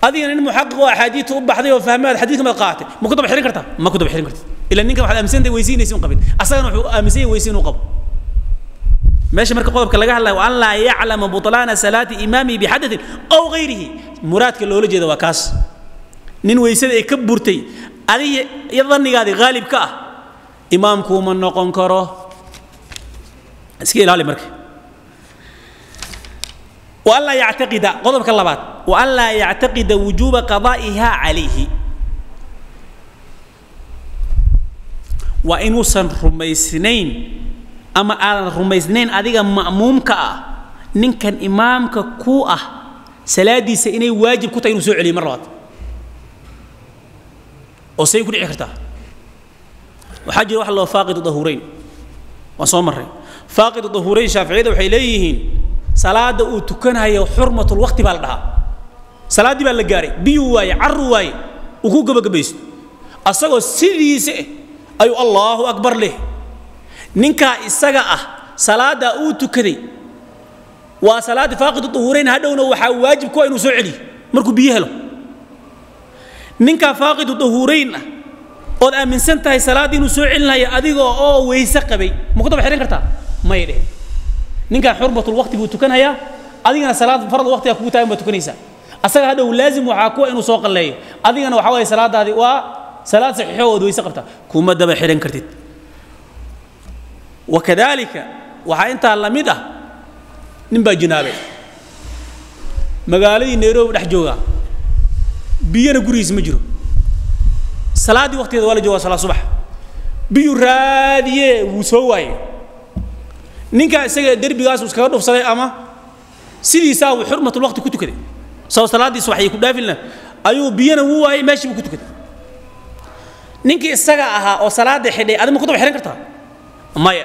Adigana nin muxaqiq oo axaadiidta u baxday oo fahmaad xadiidka maad qaadatay, ma ku daba xihan kartaa? Ma ku daba xihan kartid. Ila ninkan waxaad aaminsan tahay weyse inaysan qabin, asagana wuxuu aaminsan yahay weyse inuu qabo. Meesha marka qodobka laga hadlayo wa an laa yaclama butlaana salaati imaamihi bixadathin aw gayrihi, muraadka loola jeeda waa kaas. Nin weysada ay ka burtay adiga iyo dhannigaadii haalib ka ah imaamkuuma noqon karo, iska ilaali marka. Wa an laa yactaqida, qodobka labaad, wa an laa yactaqida wujuuba qadaa'iha calayhi, waa inuusan rumaysnayn ama aadan rumaysnayn adiga ma'muumka ah ninkan imaamka ku ah salaadiisa inay waajib ku tahay inuu soo celiyo mar labaad. Oo say ku dhici kartaa? Waxaa jira wax loo faaqidu dahuurayn, waan soo marray faaqidu dahuurayn. Shaaficiyada waxay leeyihiin salaada uu tukanayo xurmatul waqti baa la dhahaa. Salaaddii baa la gaaray, biyuu waaye, carru waaye, uu ku gabagabaysto, asagoo sidiisa eh ayuu Allahu akbar leh. Ninkaa isaga ah salaaddaa uu tukaday waa salaadii faaqidu duhuurayn, hadhowna waxaa waajib ku ah inuu soo celiyo markuu biyo helo. Ninkaa faaqidu duhuurayn ah ood aaminsan tahay salaaddii inuu soo celinayo adiga oo weyse qabay, ma ku daba xihan kartaa? May dhehen. Ninkaan xurmatul waqti buu tukanayaa, adigana salaad farad waqtiga kugu taagan baad tukanaysaa. Asaga hadhow laazim waxaa kuwa inuu soo qalleeyo, adigana waxaa waye salaadaadii waa salaad saxiixo ood weyse qabtaa, kuma daba xihan kartid. Wakadaalika waxaa intaa la mid ah nin baa jinaabay, magaaladii Nairobi dhex joogaa, biyana gurigiisa ma jiro, salaaddii waqtigeeda waa la joogaa, salaad subax, biyuu raadiye wuu soo waayey. Ninkaa isaga derbigaas uu iskaga dhufsaday ama sidiisaa uu xurmatul waqti ku tukaday, soo salaaddii subax ay ku dhaafin ayuu biyana wuu waayey, meeshii buu ku tukaday. Ninkii isaga ahaa oo salaada xidhay adiga ma ku daba xihan kartaa? Maya.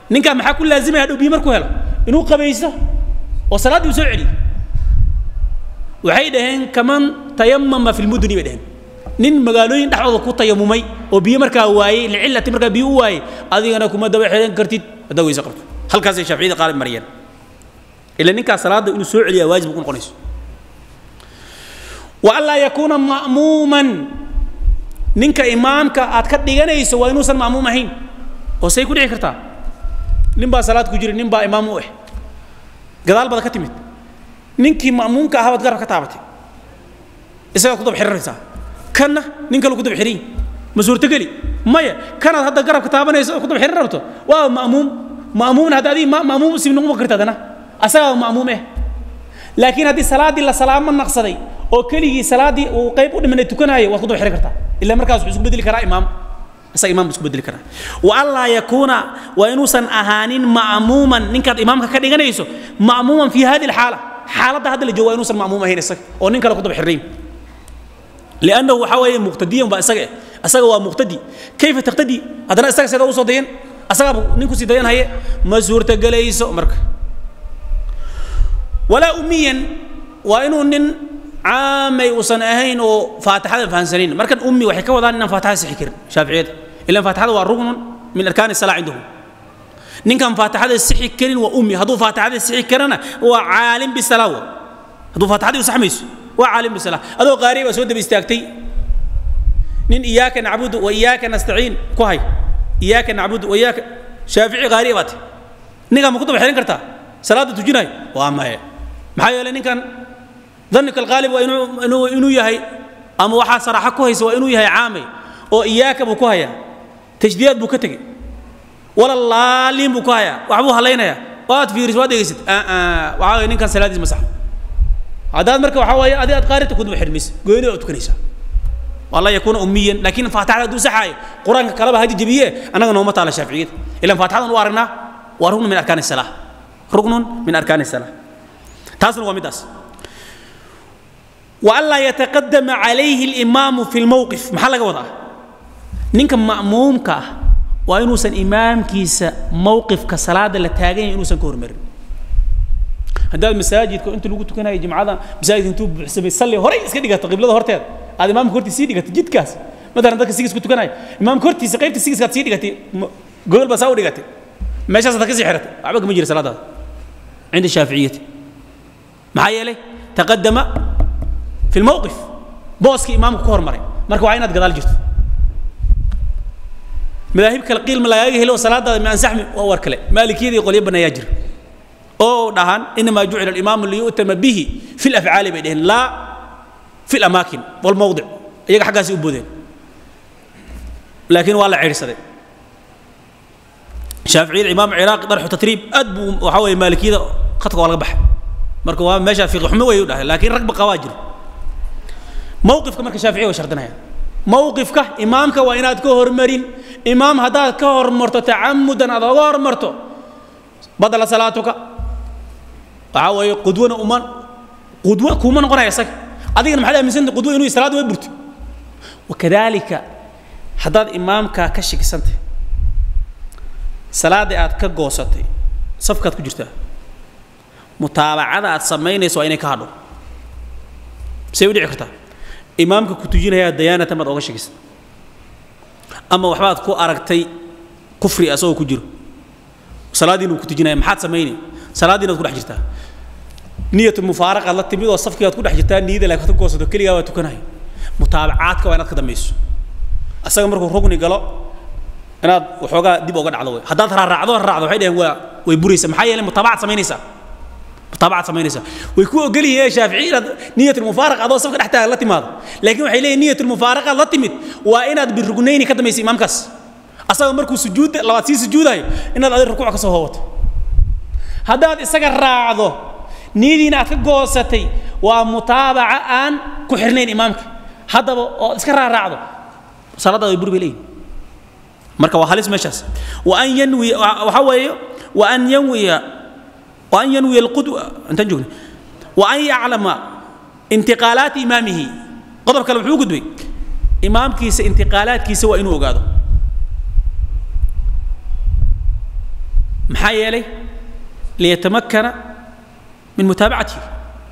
Ninkaa maxaa ku laazimaya hadhow biyo markuu helo? Inuu qabaysto oo salaaddii uu soo celiyo. Waxay dhaheen kaman tayamama fi lmuduni bay dhaheen, nin magaalooyin dhexdooda ku tayamumay oo biyo markaa waayey, licillati markaa biyo u waayey, adigana kuma daba xihan kartid haddaa weyse qabto. Halkaasay shaaficiyada qaar mariyeen, ila ninkaa salaadda inuu soo celiyaa waajib ku noqonayso. Wa an laa yakuuna ma'muuman, ninka imaamka aad ka dhiganayso waa inuusan ma'muum ahayn. Oo say ku dhici kartaa? Nin baa salaad ku jira, nin baa imaam u ah, gadaal baad ka timid, ninkii ma'muumka ahaa baad garab ka taabatay, isagaad ku daba xiranaysaa, kanna nin kale ku daba xiran yahay, ma suurtogeli? Maya. Kanaad hadda garabka taabanayso oo ku daba xiran rabto waa ma'muum, ma'muumna hadda adiga ma'muum usii noqon karta, haddana asagaa ma'muum eh. Laakiin haddii salaaddii la salaamo naqsaday oo keligii salaaddii uu qayb u dhimanay tukanayo, waad ku daba xiran kartaa, ilaa markaas wuxuu isku bedeli karaa imaam, isaga imaam buu isku bedeli karaa. Wa an laa yakuuna, waa inuusan ahaanin ma'muuman ninkaad imaamka ka dhiganayso, ma'muuman fi hadi alxaala, xaaladda hadda la joogo waa inuusan ma'muum ahayn isaga oo nin kale ku daba xirnayn. Liannahu waxaa weeye muqtadiyan baa isaga eh, isaga waa muqtadi, kayfa taqtadi? Haddana isaga seeda usoo dayan, asagaaba nin kusii dayan haye, ma suurtagelayso marka. Walaa ummiyan, waa inuu nin caamay uusan ahayn oo faatixada fahansanayn. Markan ummi waxay ka wadaan inaan faatixada sixi karin shaaficiyada, ilan faatixada waa ruknun min arkaani salaa cindahum. Ninkaan faatixada sixi karin waa ummi, hadduu faatixada sixi karana waa caalim bisalaa, wa hadduu faatixadii u saxmayso waa caalim bisalaa. Adoo qaari baa soo daba istaagtay nin iyaaka nacbudu wa iyaaka nastaciin ku hay, iyaaka nacbudu wa iyaaka, shaafici qaari baa tahy, ninkaan ma ku daba xihan kartaa salaadda tujinayo? Waa maya. Maxaa yeelay ninkan dhannika alqaalib waa inuu yahay ama waxaa saraaxo ku haysa waa inuu yahay caamay, oo iyaaka buu ku hayaa, tashdiidaad buu ka tegey, wala laaliin buu ku hayaa, waxbuu halaynayaa, waad fiiris, waad dhegaysat, waxaa waye ninkan salaadiis ma saxno. Haddaad marka waxaa waaye adi aad qaarita ku daba xirmaysa, gooni oo tukanaysaa. Waa laa yakuuna ummiyan, laakiin faatixada hadduu saxaayo qur-aanka kaleba ha jajabiye, annaga nooma taala shaaficiyada, ilan faatixadan u aragnaa waa ruknun min arkaani salaa, ruknun min arkaani salaa. Taasna waa middaas. Wa an laa yataqadama calayhi alimaamu fi lmowqif, maxaa laga wadaa? Ninka ma'muumka ah Waa inuusan imaamkiisa mowqifka salaada la taagan yahay inuusan ka hormarin. Haddaad masaajidka inta lagu tukanayo jimcada masaajidka intuu buuxsamay salli horay iska dhigato qiblada horteeda, aad imaamka hortiisa sii dhigato jidkaas, matalan dadka sigis ku tukanaya imaamka hortiisa qaybta sigiskaad sii dhigatay, gogol baa saa u dhigatay, meeshaas aad ka sii xiratay, waxba kama jira salaadaada cinda shaaficiyati. Maxaa yeelay taqadama fi lmowqif, booskii imaamka ku hormaray, marka waa inaad gadaal jirto. Madaahib kale qiil ma lagaaga helo salaadaada ma ansaxmi, waa war kale. Maalikiyada iyo qolyo banneeyaa jira oo dhahan inamaa jucila alimaamu liyu'tama bihi fi lafcaali bay dheheen, laa fi lamaakin walmowdic, iyaga xaggaasi u boodeen, laakiin waa la ceyrsaday. Shaaficiyada imaam ciraaqi darxu tatriib aad buu waxaa weeye maalikiyada khadka waa laga baxay, marka waa meesha fiqi xumo way u dhahay, laakiin rag ba qabaa jira. Mowqifka marka shaaficiya way shardinayaan mowqifka imaamka waa inaad ka hormarin. Imaam haddaad ka hormarto tacamudan aad oga hormarto, badala salaatuka. Waxaa weeye qudwana uma qudwo kuuma noqonaya isaga, adigana maxaad aaminsantay qudwo inuu salaad way burto. Wakadalika haddaad imaamkaa ka shikisantay salaadii aad ka goosatay, safkaad ku jirtaa, mutaabacada aad samaynayso waa inay ka hadho. Say u dhici kartaa imaamka ku tujinayaa dayaanatan baad oga shakisay, ama waxbaad ku aragtay kufri asagoo ku jiro, salaadiin uu ku tujinaya, maxaad samaynay? Salaadiin aad ku dhex jirtaa, niyatu mufaaraqaad la timid oo safkii aad ku dhex jirtaa, niyada laakiin ka goosato, keligaa waa tukanaya. Mutaabacaadka waa inaad ka dambayso asaga markuu rugni galo, inaad waxoogaa dib oga dhacdo wey. Haddaad raaraacdo raacdo, waxay dhaheen waa way buraysaa. Maxaa yeelay mutaabacad samaynaysaa, mutaabacad samaynaysaa. Way ku ogol yihiin shaafici inaad niyatulmufaaraqa adoo safka dhex taagan la timaado, laakiin waxay leeyihin niyatulmufaaraqa la timid waa inaad birugnayni ka dambaysa imaamkaas, asaga markuu sujuudda labaad sii sujuudayo inaad adi rukuuc ka soo hoowato. Haddaad isaga raacdo niyadiina aad ka goosatay, waa mutaabaca aan ku xirnayn imaamka, haddaba oo iska raaraacdo salaadaada way buri bay leeyihin. Marka waa halis meeshaas. Wa an yanwiya, waxa weeye wa an yanwiya, wa an yanwiya alqudwa intaan joognay, wa an yaclama intiqaalaati imaamihi. Qodob kale wuxuu gudbay imaamkiisa intiqaalaadkiisa waa inuu ogaado. Maxaa yeelay liyatamakana min mutaabacatihi,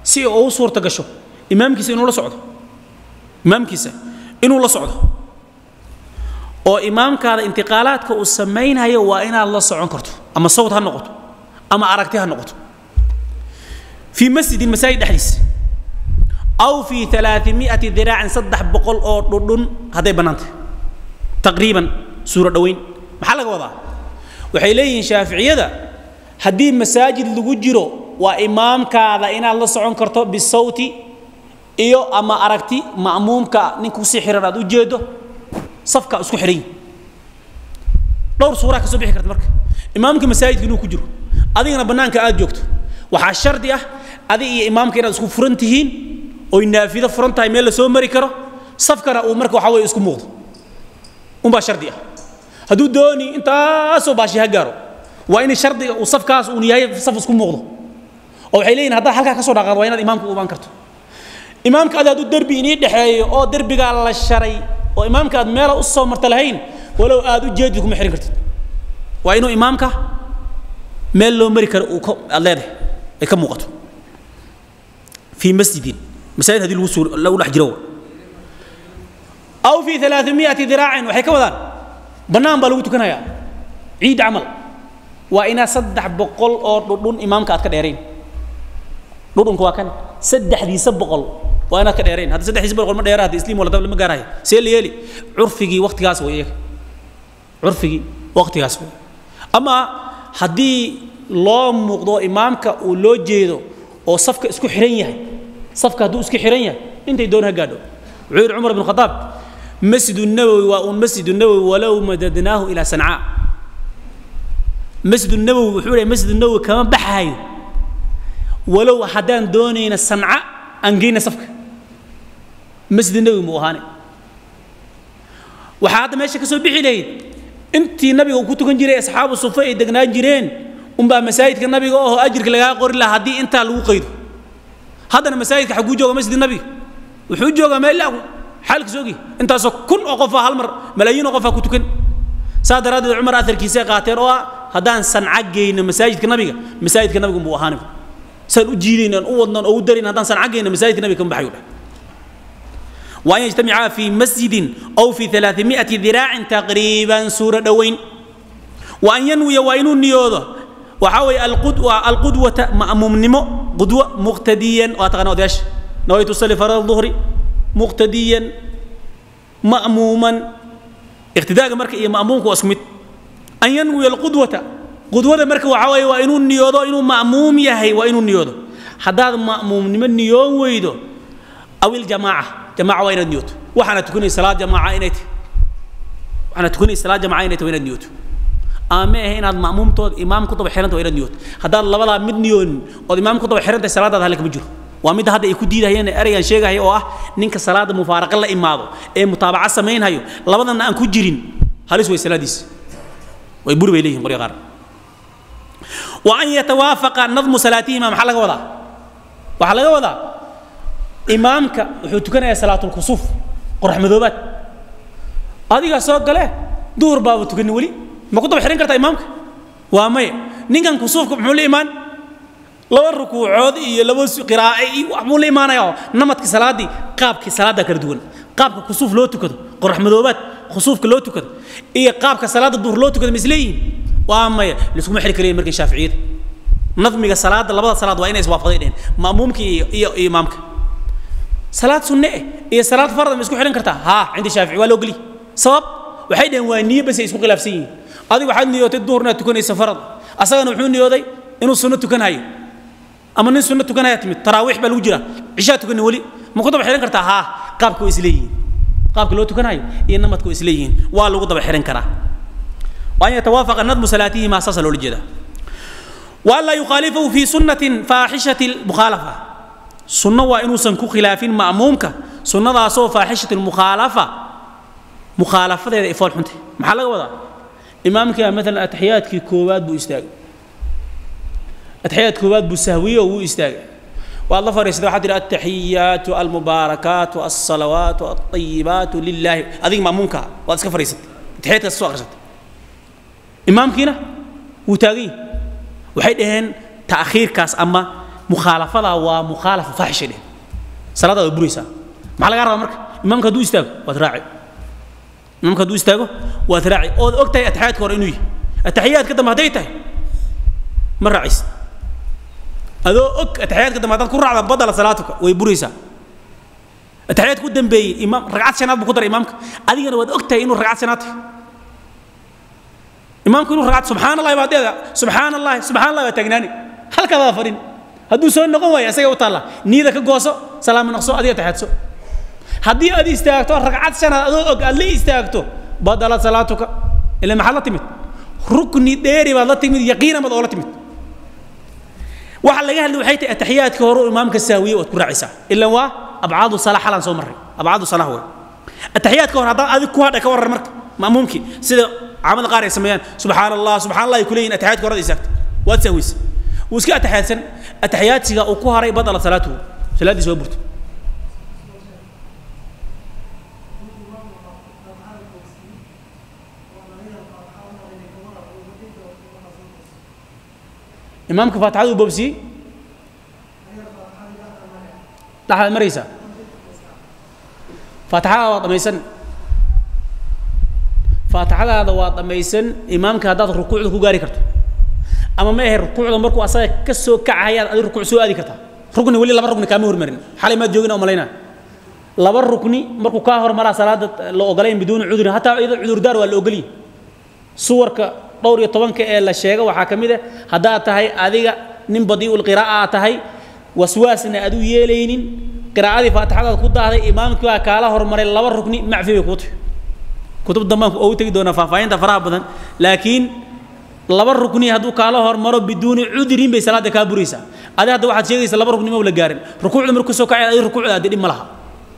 si uu u suurta gasho imaamkiisa inuu la socdo, imaamkiisa inuu la socdo. Oo imaamkaada intiqaalaadka uu samaynayo waa inaad la socon karto, ama sawt ha noqoto ama aragti ha noqoto. Fii masjidin, masaajid dhexdiisa, aw fii 300 diraacin, 300 oo dhudhun hadday bannaantay taqriiban, suuro dhoweyn. Maxaa laga wadaa? Waxay leeyihiin shaaficiyada haddii masaajid lagu jiro waa imaamkaada inaad la socon karto bisawti iyo ama aragti, ma'muumka ninka kusii xiran aad u jeedo, safka isku xiran yihin. Dhowr suuraa ka soo bixi karta. Marka imaamka masaajidka inuu ku jiro adigana bannaanka aad joogto, waxaa shardi ah adi iyo imaamka inaad isku furan tihiin, oy naafido furan tahay, meel la soo mari karo, safkana uu marka waxaa weeye isku muuqdo unbaa shardi ah. Hadduu dooni intaasoo baashi ha gaaro, waa in shardiga uu safkaas uun yahay saf isku muuqdo. Oo waxay leeyihin haddaad halkaa ka soo dhaqaaqdo waa inaad imaamka u imaan karto. Imaamka adi hadduu derbi inii dhexeeyo oo derbigaa la sharay oo imaamka aad meela u soo marta lahayn, walow aad u jeedid kuma xirin kartid. Waa inuu imaamka meel loo mari karo uu aad leedahay ay ka muuqato. Fii masjidin, masaajid haddii lagu suur lagu dhex jiro, aw fii 300 diraacin, waxay ka wadaan bannaan baa lagu tukanayaa ciid camal, waa inaa 300 oo dhudhun imaamka aad ka dheerayn. Dhudhunka waa kan 300 waa inaad ka dheerayn. Hadda 300 ma dheera, hadda isliim wala dab lama gaarayo. See la yeeli? Curfigii waqtigaas way, iyaga curfigii waqtigaas way. Ama haddii loo muuqdo imaamka uu loo jeedo oo safka isku xiran yahay, safka hadduu isku xiran yahay intay doon ha gaadho. Wuxuu yidhi Cumar ibn Khadaab masjid nabowi waa uun masjid nabowi walow madadnaahu ilaa sancaa. Masjid nabowi wuxuu leeyahay masjid nabowi kama baxayo walow haddaan doonayna sanca aan geyna safka, masjid nabowi muu ahaane. Waxaa hadda meesha ka soo bixi lahayd intii nabiga uu ku tukan jiray asxaabu sufa ay degnaan jireen unbaa masaajidka nabiga oo ajirka lagaa qori lahaa haddii intaa lagu qaydo. Haddana masaajidka xaguu jooga? Masjid nabiga wuxuu joogaa meel xaalkiis ogi intaasoo kun oo qofaa hal mar, malaayiin oo qofaa ku tukan. Saa daraaddeed Cumar aharkiisay qaateen oo ah haddaan sanca geyno masaajidka nabiga, masaajidka nabigu buu ahaanay, saan u jiidaynan u wadnan oo u darin, haddaan sanca geyno masaajidka nabiga kama baxayu dhah. وأن يجتمعا في مسجد أو في 300 ذراع تقريبا سورة دوين. وأن ينوي وإنو نيوضه وحاوي القدوة، القدوة مأموم نمو قدوة مقتديا، وأتغنى أديش نويت أصلي فرض الظهر مقتديا مأموما، اقتداء مركا إيه مأمومك وأسمت. أن ينوي القدوة، قدوة مركا وحاوي وإنو نيوضه إنو مأموم يهي وإنو نيوضه حداد مأموم نمن نيوم ويدو أو الجماعة، جماعة وين النيوت، وحنا تكوني صلاة جماعة إنت، وحنا تكوني صلاة جماعة إنت وين النيوت. أما هنا المأموم تود إمام كتب حيران وين النيوت، هذا الله ولا مدنيون والإمام كتب حيران الصلاة هذا لك بجر. وأمد هذا يكون ديده هنا أريان شيء هاي أوه نينك صلاة مفارقة لا إمامه إيه متابعة سمين هايو لابد أن كجرين هل يسوي صلاة ديس ويبور بيليهم قرية غار. وأن يتوافق نظم صلاتهما محل وضع وحلقة وضع. إمامك وحتكنا يا صلاة الكسوف قرح مذوبات هذه سوق له دور باب تكني ولي ما كنت بحرين كرت إمامك وامي نيجان كسوفك بحول إيمان لو الركوع عود لو قراءة وحمول إيمان يا نمط كصلاة دي قاب كصلاة ده كردون قاب كسوف لو تكد قرح مذوبات خسوف كلو تكد إيه قاب كصلاة الظهر لو تكد مثلين وامي لسكم حري كريم مركز شافعية نظمي كصلاة لبعض صلاة وين يسوافقين مأمومك إيه إمامك صلاة سنة إيه صلاة فرض مسكو حرين كرتها ها عندي شافعي ولا قلي صواب وحيد وانية بس يسكو خلافسين هذه واحد نيوت الظهر نتكون تكون فرض أصلا وحون نيوتي إنه السنة تكون هاي أما إن السنة تكون هاي تمت تراويح بالوجرة عشاء تكون ولي ما كنت بحرين كرتها ها قاب كويسليين قاب كلو تكون هاي إنما تكويسليين والو قد بحرين كرا. وأن يتوافق النظم صلاته مع أساس الوجدة. وألا يخالفه في سنة فاحشة المخالفة. سنة وإنه سنكو خلاف مأمومك سنة ذا سو فاحشة المخالفة مخالفة ذا إفعال حنته محل وضع إمامك مثلا أتحيات كي كوبات بو إستاج أتحيات كوبات بو سهوية وبو إستاج والله فريس ذا حد التحيات المباركات والصلوات والطيبات لله هذه مأمومك وأسك فريست تحيات السوق رست إمامك هنا وتاجي وحيدهن تأخير كاس أما مخالفة ومخالفة فاحشة له صلاة بريسة مع الغرب أمرك إمامك دو استاج وتراعي إمامك دو استاجه وتراعي أو أكتر التحيات كورينوي التحيات كده ما هديته مرة عيس هذا أك التحيات كده ما هديته كل على بدل صلاتك ويبريسة التحيات قدام بي إمام رجعت سنات بقدر إمامك هذه أنا ود أكتر إنه رجعت سنات إمامك إنه رجعت سبحان الله بعد هذا سبحان الله سبحان الله وتجناني هل كذا فرين هدو سون نقوم يا سيد وطلع نيدك جوسو سلام نقصو أدي تحتسو هدي أدي استاجتو ركعت سنة اللي استاجتو بدل صلاتك اللي محل تمت ركن ديري بدل تمت يقينا بدل تمت وحلا جهل وحيت التحيات كهرو إمامك الساوية وتكون رعيسة إلا هو أبعاد الصلاة حالا سو مرة أبعاد الصلاة هو التحيات كهر هذا هذا كوهر كوهر مرك ما ممكن سيد عمل قارئ يسميان سبحان الله سبحان الله يكلين التحيات كهر إسكت وتسويس وسكا التحيات سن التحيات سيغا أو كوهر بدل صلاته صلاة سوى برت إمامك فاتحة وبوبسي لحظة مريسة فاتحة وطميسن فاتحة هذا وطميسن إمامك هذا الركوع ذو قاري كرته أما ما هي الركوع مركو أصلا كسو كعيا الركوع سو هذه كرته ركن ولي لبر ركن كامل مرن حالي ما تجوجنا أملينا لبر ركني مركو كاهر مرة صلاة لو أقلين بدون عذر حتى إذا عذر دار ولا أقلين صورك dhowr iyo tobanka ee la sheego waxa kamid ah hadaa tahay adiga nin badiiul qiraa'ah tahay waswaasna aad u yeelaynin qiraa'adii faatixada ku daahday imaamku waa kaala hormaray laba rukni macfi bay ku tahay kutub dambaan ku tagi doona faahfaahinta faraha badan laakiin laba rukni haduu kaala hormaro biduuni cudrin bay salaada ka buraysaa adiga hadda waxaad sheegaysaa laba rukni ma wala gaarin rukuucda markuu soo kacay ay rukuucda aad dhib ma laha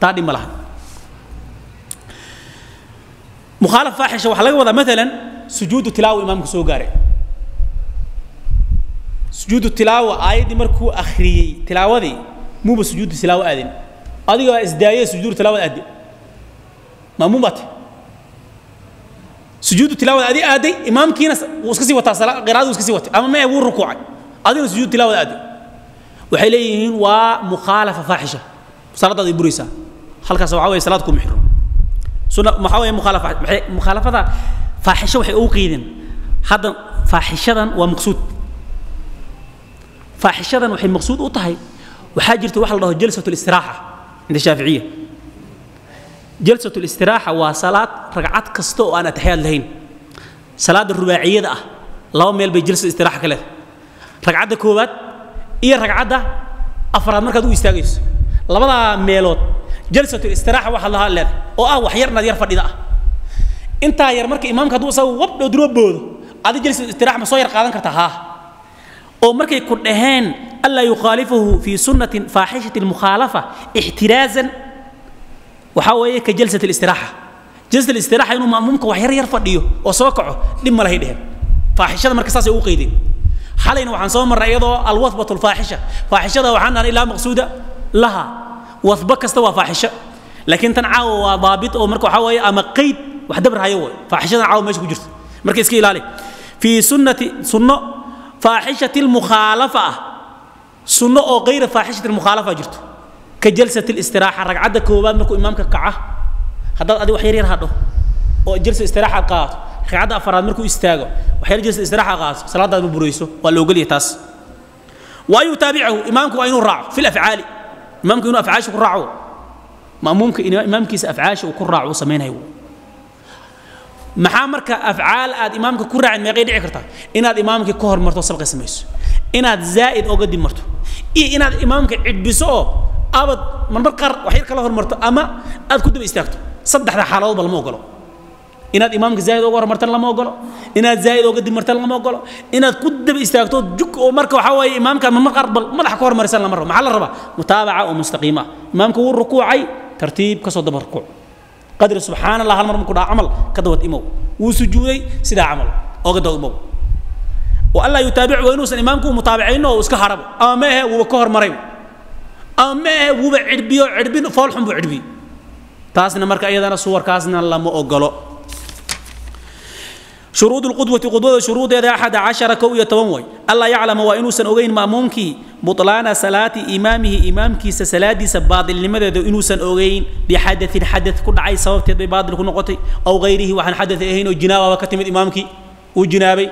taa dhib ma laha mukhaalaf faaxisha waxa laga wadaa midalan سجود التلاوة إمامك سو غاري سجود التلاوة آيدي مركو أخري تلاوة دي مو بسجود التلاوة آدين أدي إزداية سجود التلاوة آدي ما مو بات Sujuudu tilaawada adi aaday, imaamkiina wuu iska sii wataa qiraa'adu iska sii watay, ama mee wuu rukuucay, adigna sujuudu tilaawada aaday. Waxay leeyihiin waa mukhaalafa faaxisha, salaadaad ay buraysaa halkaas. Waxaa weeye salaad kuma xirno sunna. Maxaa weeye mukhaalafa? Mukhaalafada faaxisho waxay ugu qeydeen hadda faaxishadan waa maqsuud. Faaxishadan waxay maqsuud u tahay, waxaa jirta waxa la dhaho jalsatu listiraaxa cinda shaaficiya. Jalsatu listiraaxa waa salaad ragcad kasta oo aan ataxiyaad lahayn. Salaada rubaaciyada ah laba meel bay jalsatu istiraaxa ka leedahay, ragcadda koowaad iyo ragcadda afraad markaad u istaagayso. Labadaa meelood jalsatu istiraaxa waxaad lahaa leedahay oo ah wax yar inaad yar fadhida ah intaa yar. Marka imaamka hadduu isagu wab dhow duroo boodo, adi jalsatu istiraaxa ma soo yar qaadan kartaa? Haa. Oo markay ku dhaheen allaa yukhaalifahu fii sunnatin faaxishati almukhaalafa ixtiraazan, waxaa weeye ka jalsat اlistiraaxa. Jalsat اlistiraaxa inuu ma'muumka wax yar yar fadhiyo oo soo kaco dhib ma lahay dheheen. Faaxishada marka saasay ugu qeydeen. Xalayna waxaan soo marray iyadoo alwathbatu alfaaxisha. Faaxishada waxaan dhahnay ilaa maqsuuda laha, wathba kasta waa faaxisho, laakiin tan caawa waa daabit oo marka waxaa weeye ama qeyd wax dabrhayo way faaxishadan caawa meesha ku jirto. Marka iska ilaali fii sunnati, sunno faaxishati almukhaalafa ah, sunno oo kayra faaxishati almukhaalafa jirto, ka jalsati اlistiraaxa. Ragcadda koowaad markuu imaamka kaca, haddaad adi wax yar yar hadho oo jalsa istiraaxa aad qaadato, ragcadda afaraad markuu istaago wax yar jalsa istiraaxa qaadato, salaadaad ma burayso, waa la ogolyahay taas. Wa an yutaabicahu, imaamku waa inuu raaco fi lafcaali, imaamku inuu afcaasha ku raaco, ma'muumka imaamkiisa afcaasha uu ku raaco uu samaynayo. Maxaa marka afcaal aad imaamka ku raacin meeqay dhici kartaa? Inaad imaamkii ka hormarto sabqi samayso, inaad zaa'id oga dib marto, iyo inaad imaamka cidhbiso oo abad marmar qaar wax yar kala hormarto ama aad ku daba istaagto. Saddexda xaaladoodba lama ogolo. Inaad imaamka zaa'id oga hormartan lama ogolo, inaad zaa'id oga dib martan lama ogolo, inaad ku daba istaagto jug oo marka waxaa waaye imaamka marmar qaar bal madaxa ka hormarisan lama rabo. Maxaa la rabaa? Mutaabaca oo mustaqiima ah. Imaamka wuu rukuucay, tartiib ka soo daba rukuuc, qadri subxaan allah hal mar markuu dhaca camal ka dawad imow. Wuu sujuuday, sidaa camal oga daba imow. Wa allaa yutaabicu, waa inuusan imaamku mutaabicayno oo iska harabo, ama ma ahe wuuba ka hormaray, ama ma ahe wuuba cidhbiyo, cidhbin fool xun buu cidhbiyey. Taasna marka iyadana suwarkaasna lama ogolo. Shuruud lqudwati, qudwada shuruudeeda 11, 11 way. Allaa yaclama, waa inuusan ogeyn ma'muumkii butlaana salaati imaamihi, imaamkiisa salaadiisa baadilnimadeeda inuusan ogeyn, bixadain, xadad ku dhacay sababteed bay baadil ku noqotay, aw gayrihi, waxaan xadad ahayn oo jinaababa ka timid, imaamkii uu jinaabay.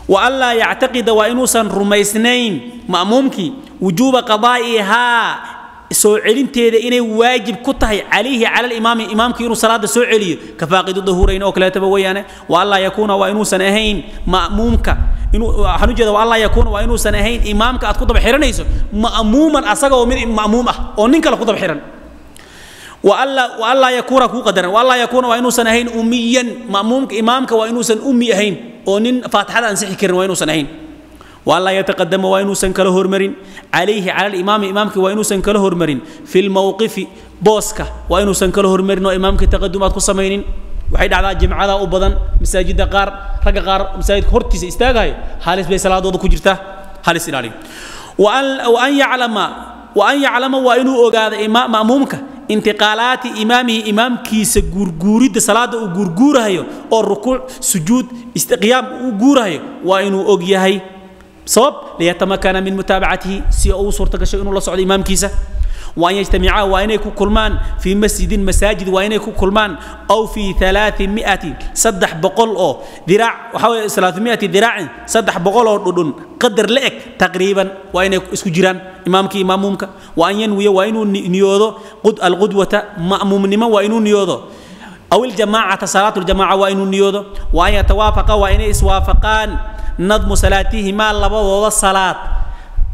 Wa anlaa yactaqida, waa inuusan rumaysnayn ma'muumkii wujuuba qadaa'ihaa, soo celinteeda inay waajib ku tahay, calayhi cala alimaami, imaamkii inuu salaada soo celiyo, ka faaqidu dahuurayn oo kaleetaba weeyaane. Wa anlaa yakuuna, waa inuusan ahayn ma'muumka inuu, waxaan ujeeda, wa anlaa yakuuna, waa inuusan ahayn imaamka aad ku daba xiranayso ma'muuman, asaga oo mid ma'muum ah oo nin kale ku daba xiran. Wa anlaa yakuuna kuu qadaran, wa anlaa yakuuna, waa inuusan ahayn ummiyan ma'muumka, imaamka waa inuusan ummi ahayn oo nin faatixada ansixi karin waa inuusan ahayn. Wa anlaa yataqadama, waa inuusan kala hormarin, calayhi cala alimaami, imaamkii waa inuusan kala hormarin, fi lmowqifi, booska waa inuusan kala hormarin oo imaamkii taqadum aad ku samaynin. Waxay dhacdaa jimcada u badan masaajidda qaar, ragga qaar masaajidka hortiisa istaagayo, halis bay salaadooda ku jirtaa, halis ilaaliyo. Wa an yaclama, wa an yaclama, waa inuu ogaado ma'muumka intiqaalaati imaamihi, imaamkiisa guurguuridda salaada uu guurguurahayo oo rukuuc, sujuud, qiyaam uu guurahayo waa inuu og yahay. Sabab liyatamakana min mutaabacatihi, si uu suurta gasho inuu la socdo imaamkiisa. Wa an yajtamicaa, waa inay ku kulmaan, fii masjidin, masaajid waa inay ku kulmaan, aw fii 300, 300 oo diraac, waxaa weeye 300 diraacin, 300 oo dhudhun qadar la eg taqriiban waa inay isku jiraan imaamkii ma'muumka. Wa an yanwiya, waa inuu niyoodo alqudwata, ma'muumnimo waa inuu niyoodo, aw iljamaacata, salaatu ljamaaca waa inuu niyoodo. Wa an yatawaafaqa, waa inay iswaafaqaan, nadmu salaatihimaa, labadooda salaad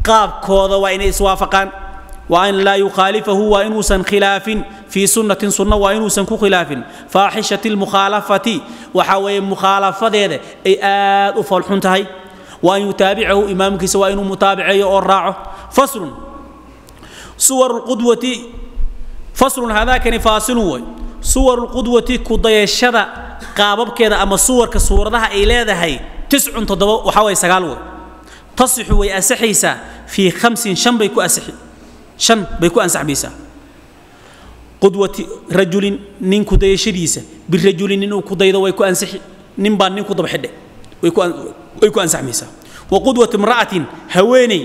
qaabkooda waa inay iswaafaqaan. Wa an laa yukhaalifahu, waa inuusan khilaafin, fii sunnatin, sunno waa inuusan ku khilaafin, faaxishati lmukhaalafati, waxaa weeye mukhaalafadeeda ay aad u foolxun tahay. Wa an yutaabicahu, imaamkiisa waa inuu mutaabiceeyo oo raaco. Faslun, suwaru lqudwati. Faslun haadaakani faasilun way. Suwaru lqudwati, ku dayashada qaababkeeda ama suwarka suuradaha ay leedahay, 9, 7, waxaa waye 9 way. Tasixu, way ansaxaysaa, fii 5, 5 bay ku ansixi, 5 bay ku ansaxmaysaa. Qudwati rajulin, nin ku dayashadiisa, birajulin, nin uu ku daydo way ku ansixi. Nin baa nin ku daba xidhay, way ku ansaxmaysaa. Wa qudwatu imra'atin, haweeney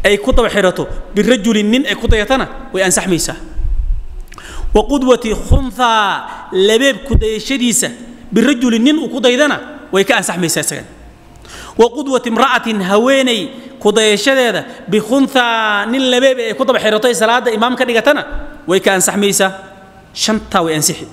ay ku daba xidhato birajulin, nin ay ku dayatana way ansaxmaysaa. Wa qudwati khunthaa, labeeb ku dayashadiisa birajulin, nin uu ku daydana way ka ansaxmaysaa isagan. Wa qudwati imra'atin, haweeney ku dayashadeeda bikhunthaa, nin labeeb ay ku daba xidhatay salaada imaam ka dhigatana way ka ansaxmaysaa. Shantaa way ansixi.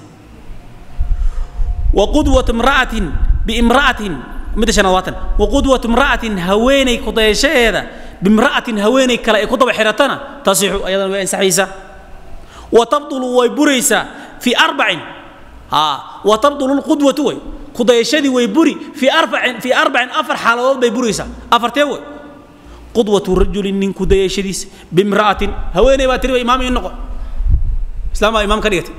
Wa qudwatu imra'atin biimra'atin, midda shanaad waatan. Wa qudwatu imra'atin, haweeney ku dayashadeeda bimra'atin, haweeney kale ay ku daba xidhatana tasixu, ayadana way ansaxaysaa. Wa tabdulu, way buraysaa fii arbacin. Haa, wa tabdulu lqudwatu, way ku dayashadii way buri fii arbacin, fii arbacin, afar xaaladood bay buraysaa. Afartee way? Qudwatu rajulin, nin ku dayashadiisa bimra'atin, haweeney baa tiri imaam ii noqo, islaam baa imaam ka dhigatay,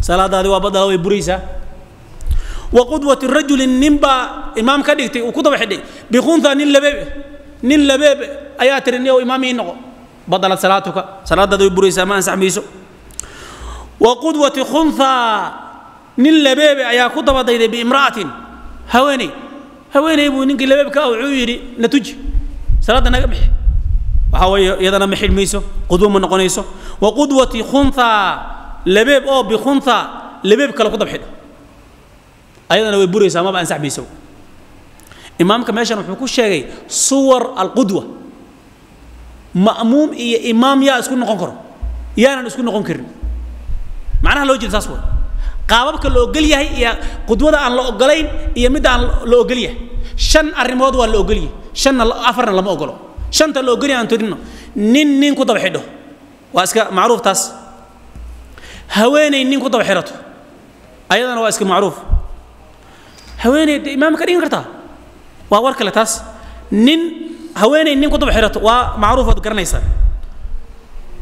salaadaadi waa badala, way buraysaa. Wa qudwatu rajulin, nin baa imaam ka dhigtay uu ku daba xidhay bikhuntha, nin labeeb, nin labeeb ayaa tiri niyow imaam ii noqo, badalad salaatuka, salaadaadi way buraysaa, ma ansaxmayso. Wa qudwati khuntha, nin labeebe ayaa ku daba dayday biimra'atin, haweeney, haweeney buu ninkii labeebka ah wuxuu yidhi na tuji, salaadda naga bixi, waxaa weeye iyadana ma xidhmayso, qudwo ma noqonayso. Wa qudwati khuntha, labeeb oo bikhuntha, labeeb kale ku daba xidho, ayadana way buraysaa, maba ansaxmayso. Imaamka meeshan wuxuu ku sheegay suwar alqudwa, ma'muum iyo imaam yaa isku noqon karo, yaanan isku noqon karin. Macnaha loo jeeda saas way, qaababka la ogol yahay iyo qudwada aan la ogolayn iyo midda aan la ogol yahay. Shan arrimood waa la ogol yahay, shanna afarna lama ogolo. Shanta la ogol yahay aan tirino: nin nin ku daba xidho, waa iska macruuf taas. Haweeney nin ku daba xidhato, ayadana waa iska macruuf, haweeney dee imaam ka dhigan kartaa, waa war kale taas. Nin haweeney nin ku daba xidhato waa macruuf, waad garanaysaa.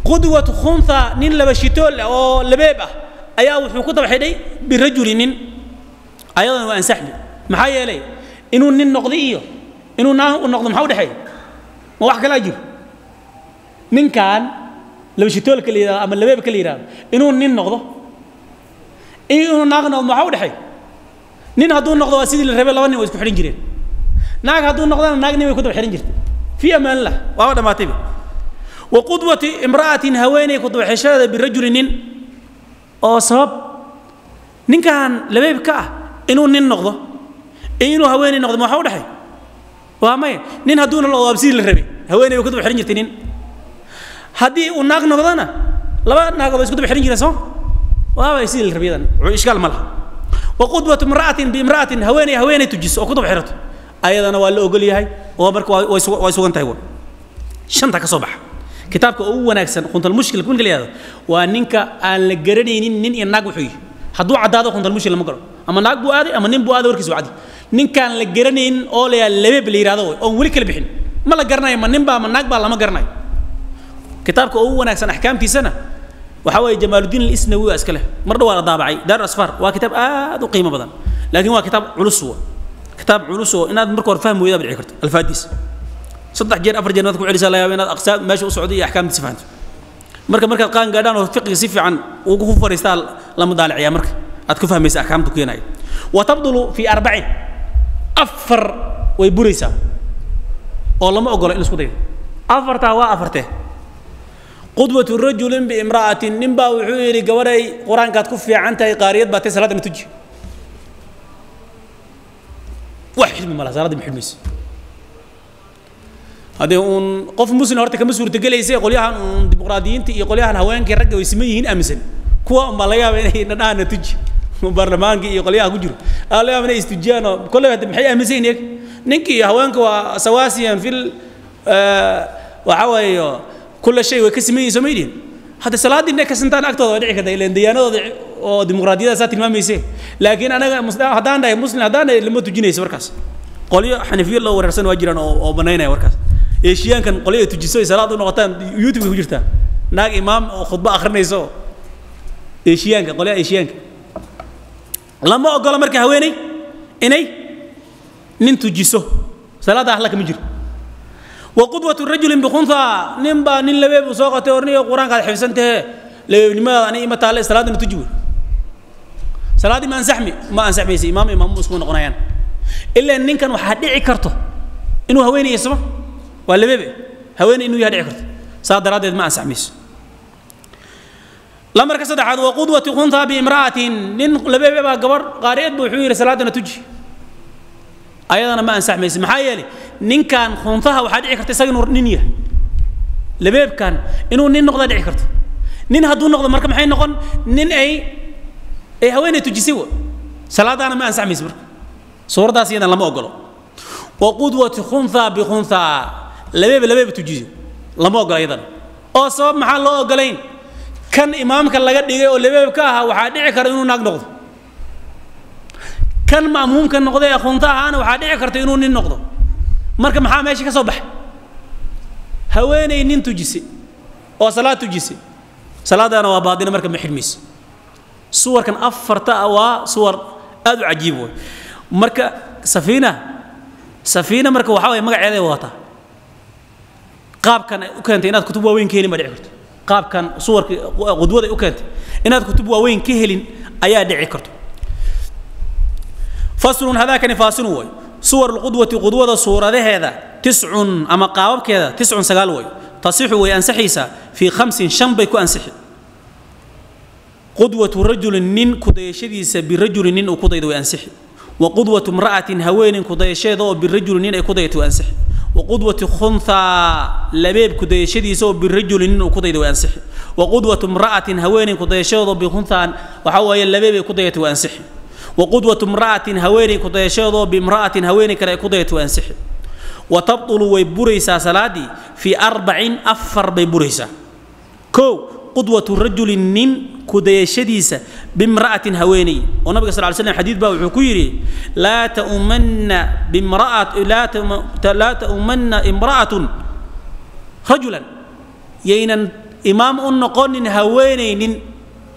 Qudwatu khuntha, nin laba shitool oo labeeb ah ayaa wuxuu ku daba xidhay birajuli, nin, ayadana waa ansaxmi. Maxaa yeelay inuu nin noqday iyo inuu naag u noqdo maxaa u dhexeeya? Ma wax kalaa jiro? Ninkan laba shitoolka la yidhahdo ama labeebka la yidhahdo inuu nin noqdo iyo inuu naag noqdo maxaa u dhexeeya? Nin hadduu noqdo waa sidii la rabay, laba nin way isku xidhan jireen. Naag hadduu noqdona naag nin way ku daba xidhan jirtay. Fii amaanillah, waaba dhammaatayba. Wa qudwati imra'atin, haweeney ku daba xishadeeda birajuli, nin, oo sabab ninkan labeebka ah inuu nin noqdo iyo inuu haweeney noqdo maxaa u dhexeeya? Waa maya. Nin hadduuna noqdo waa sidii la rabay, haweeney way ku daba xidhan jirtay. Nin haddii uu naag noqdona laba naagood way isku daba xidhan jireen, soo waaba sidii la rabay, iyadan wuxuu ishkaal ma laha. Wa qudwatu imra'atin biimra'atin, haweeney haweeney tujiso oo ku daba xidhato, ayadana waa la ogol yahay, oo marka way sugan tahay. Shanta ka soo baxa kitaabka ugu wanaagsan khuntalmushkil ninka la yihahdo waa ninka aan la garanaynin nin iyo naag wuxuu yihi. Hadduu caddaado khuntalmushkil lama galo, ama naag buu aaday ama nin buu aaday, warkiisa waa cadi. Ninkaan la garanaynin oo la yihahdo labeeb la yihahdo way oon weli kala bixin, ma la garanayo ma nin baa ma naag baa, lama garanayo. Kitaabka ugu wanaagsan axkaamtiisana waxaa weeye Jamaaludiin Alisnawi waa iska leh, mar dhow waa la daabacay Daar Asfar. Waa kitaab aad u qiimo badan, laakiin waa kitaab culus, wa kitaab culus oo inaad marka hore fahmi weydaa dhici karto. Alfaadiisa 3 jeer 4 jeer inaad ku celisaa laga yaaba inaad aqsaam meesha u socdo iyo axkaamtiisa fahanto. Marka markaad qaan gaadhaan oo fiqiga si fiican ugu ku fariistaa la mudaaliciyaa, marka aad ku fahmaysa axkaamtu keenayo. Wa tabdulu fii arbacin, afar way buraysaa oo lama ogola in isku dayo. Afartaa waa afartee? Qudwatu rajulin biimra'atin, nin baa wuxuu yidhi gabadhay qur-aankaad ku fiican tahay, qaariyad baa tay, salaadda ma tuji. Wax xidhmi ma laha, salaadda ma xidhmayso. Haddee uun qof muslim horta kama suurtagelaysa. Qolyahan uun dimuqraadiyiinta iyo qolyahan haweenkii ragga way siman yihiin aaminsan, kuwa unbaa laga yaaba inay dhadhaana tuji, baarlamaanka iyo qolyaha ku jiro aa laga yaaba inay istujiyaan. Oo kolley hadda maxay aaminsan yihiin iyaga? Ninkii iyo haweenka waa sawaasiyan fil waxaa weeye kulla shay, way ka siman yihiin, soo ma yidhihin? Hadda salaaddii inay ka sintaan agtooda waa dhici karta, ileen diyaanadooda oo dimuqraadiyada saa tilmaamayse. Laakiin anaga haddaan dhahay muslim haddaan dhahay lama tujinayso markaas. Qolyo xanafiyo loo wareersan waa jiraan oo banaynaya warkaas. Eeshiyaankan qolyo ay tujiso ay salaad u noqotaan YouTube ku jirtaa, naag imaam oo khudbo akhrinayso. Eeshiyaanka, qolyaha eeshiyaanka lama ogola marka haweeney inay nin tujiso, salaadda ahla kama jiro. Wa qudwatu rajulin bikhunha, nin baa nin labeeb uu soo qatay, orniyo qur-aankaad xifsan tahe, labeebnimadaada ani ima taalle, salaadana tuji wey. Salaaddii ma ansaxmi, ma ansaxmaysa. Imaam iyo ma'muum iskuma noqonayaan, ilaa ninkan waxaa dhici karto inuu haweenaya sama waa labeebe, haweeney inuu yahay dhici karto, saa daraaddeed ma ansaxmayso. Lambarka saddexaad, wa qudwati khuntha biimra'atin. Nin labeebe baa gabarh qaari'ad buu wuxuu yidhi salaadana tuji, ayadana ma ansaxmayso. Maxaa yeelay ninkan khuntaha waxaa dhici karta isaga inuu nin yahay, labeebkan inuu nin noqdaa dhici karto. Nin hadduu noqdo marka maxay noqon? Nin ay haweeney tujisay wa, salaadaana ma ansaxmayso. Marka suuraddaas iyadan lama ogolo. Wa qudwati khuntha bikhuntha, labeeb labeeb tujiyo lama ogola iyadana. Oo sabab maxaa loo ogolayn? Kan imaamka laga dhigay oo labeeb ka ahaa waxaa dhici kara inuu naag noqdo, kan ma'muumka noqday ee khunta ahaana waxaa dhici karta inuu nin noqdo. Marka maxaa meesha ka soo baxay? Haweeney nin tujisay oo salaad tujisay, salaadaana waa baadina, marka ma xidhmayso. Suwarkan afarta ah waa suwar aad u cajiib wey. Marka safiina, safiina marka waxaa waye magaceeday wadataa, qaabkan ay u keentay inaad kutub waaweyn ka helin baa dhici karto. Qaabkan suwarka qudwada ay u keentay inaad kutub waaweyn ka helin ayaa dhici karto. Faslun, hadaakani faasilun way. Suwar lqudwati, qudwada suuradaheeda, tiscun ama qaababkeeda, tiscun 9 way. Tasixu way ansaxaysaa, fii khamsin 5 bay ku ansixi. Qudwatu rajulin, nin kudayashadiisa, birajulin nin uu ku daydo way ansixi. Wa qudwatu imra'atin, haweenin kudayasheeda oo birajulin nin ay ku dayatay way ansixi. Wa qudwatu khunthaa, labeeb kudayashadiisa oo birajulin nin uu ku daydo way ansixi. Wa qudwatu imra'atin, haweenin kudayasheeda oo bikhunthaan waxa weeye labeeb ay ku dayatay way ansixi. Wa qudwatu imra'atin, haweeney kudayasheeda oo bimra'atin haweeney kale ay ku dayatay way ansixi. Wa tabtulu way buraysaa salaaddii, fii arbacin 4 bay buraysaa. Kow, qudwatu rajulin, nin kudayashadiisa, bimra'atin haweeney, oo nabiga sal ly slam xadiid baa wuxuu ku yidhi laa ta'umanna bimra'at laa ta'umanna imra'atun rajulan, yaynan imaam u noqonin haweeneynin.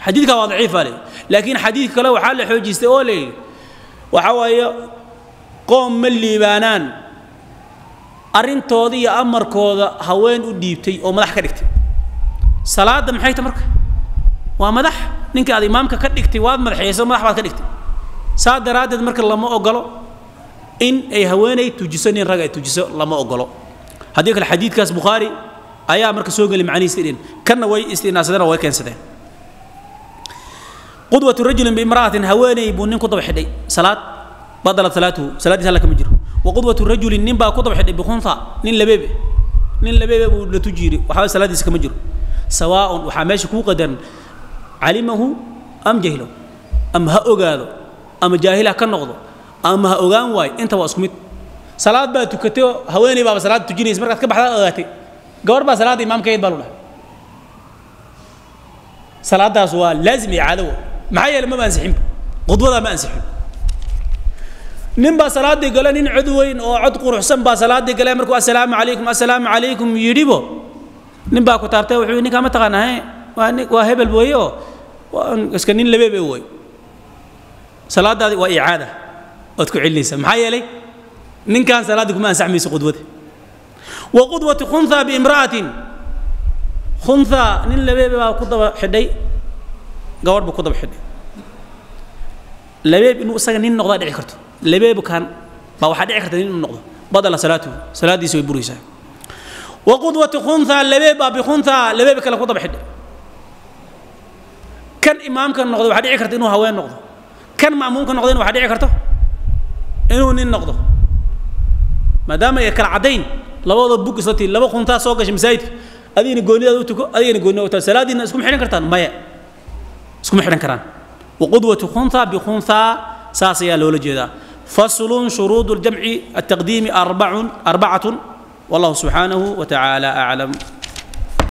Xadiidka waa daciif baa leeyahy, laakiin xadiid kale waxaa la xoojistay oo la yidhi waxaa waaye qoom ma liibaanaan arrintooda iyo amarkooda haween u dhiibtay oo madax ka dhigtay. Salaadda maxay ta marka? Waa madax. Ninka aad imaamka ka dhigtay waad madaxeyso, madax baad ka dhigtay. Saa daraaddeed marka lama ogolo in ay haweeney tujiso nin rag ay tujiso, lama ogolo. Haddii kale xadiidkaas Bukhaari ayaa marka soo geli macnihiisa dhin, kanna way istinaasadeen oo way keensadeen. Qudwatu rajulin biimra'atin, haweeney buu nin ku daba xidhay salaad, badalat salaatuhu, salaaddiisa alla kama jiro. Wa qudwatu rajulin, nin baa ku daba xidhay bikhuntha, nin labeebe, nin labeebe buu la tuji yidhi, waxba salaaddiisa kama jiro. Sawaaءun waxaa meesha kuu qadaran calimahu am jahilahu, ama ha ogaado ama jaahil ha ka noqdo ama ha ogaan waayo, inta waa isku mid. Salaad baa tukatay oo haweeney baaba salaad tujinaysa, markaad ka baxdaa ogaatay gabar baa salaadda imaamkeed baa lu dhahay, salaadaas waa laazim icaado wa. Maxaa yeelay maba ansixinba, qudwadaa ma ansixin. Nin baa salaaddii gale, nin cod weyn oo cod quruxsan baa salaaddii gale, markuu assalaamu calaykum assalaamu calaykum yidhibo nin baa ku taabtay, wuxuu yidhi ninkaa ma taqaanaa? He, waa nin, waa hebel weeye oo waa iska nin labeebe wey. Salaadaadi waa icaada, waad ku celinaysaa. Maxaa yeelay ninkan salaaddii kuma ansaxmayso qudwada. Wa qudwati khuntha biimra'atin, khuntha nin labeebe baa ku daba xidhay gabadh buu ku daba xidhay. Labeeb inuu isaga nin noqdaa dhici karto, labeebkan baa waxaa dhici karta nin inuu noqdo, badala salaatuhu, salaaddiisa way buraysaa. Wa qudwati khuntha, labeeb baa bikhuntha labeeb kale ku daba xidhay. Kan imaamka noqday waxaa dhici karta inuu haween noqdo, kan ma'muumka noqdayna waxaa dhici karto inuu nin noqdo. Maadaama ay kala caddayn labadooda bug isla tii, laba khuntaa soo gashay masaajidka, adigina goonidaada u tuko, adigina goonida u tuko, salaadiina iskuma xidhan kartaan? Maya, iskuma xidhan karaan. Waqudwatu khuntha bikhuntha saas ayaa loola jeedaa. Faslun, shuruudu ljamci altaqdiimi arbacun, arbacatun. Wallahu subxaanahu wa tacaala aclam.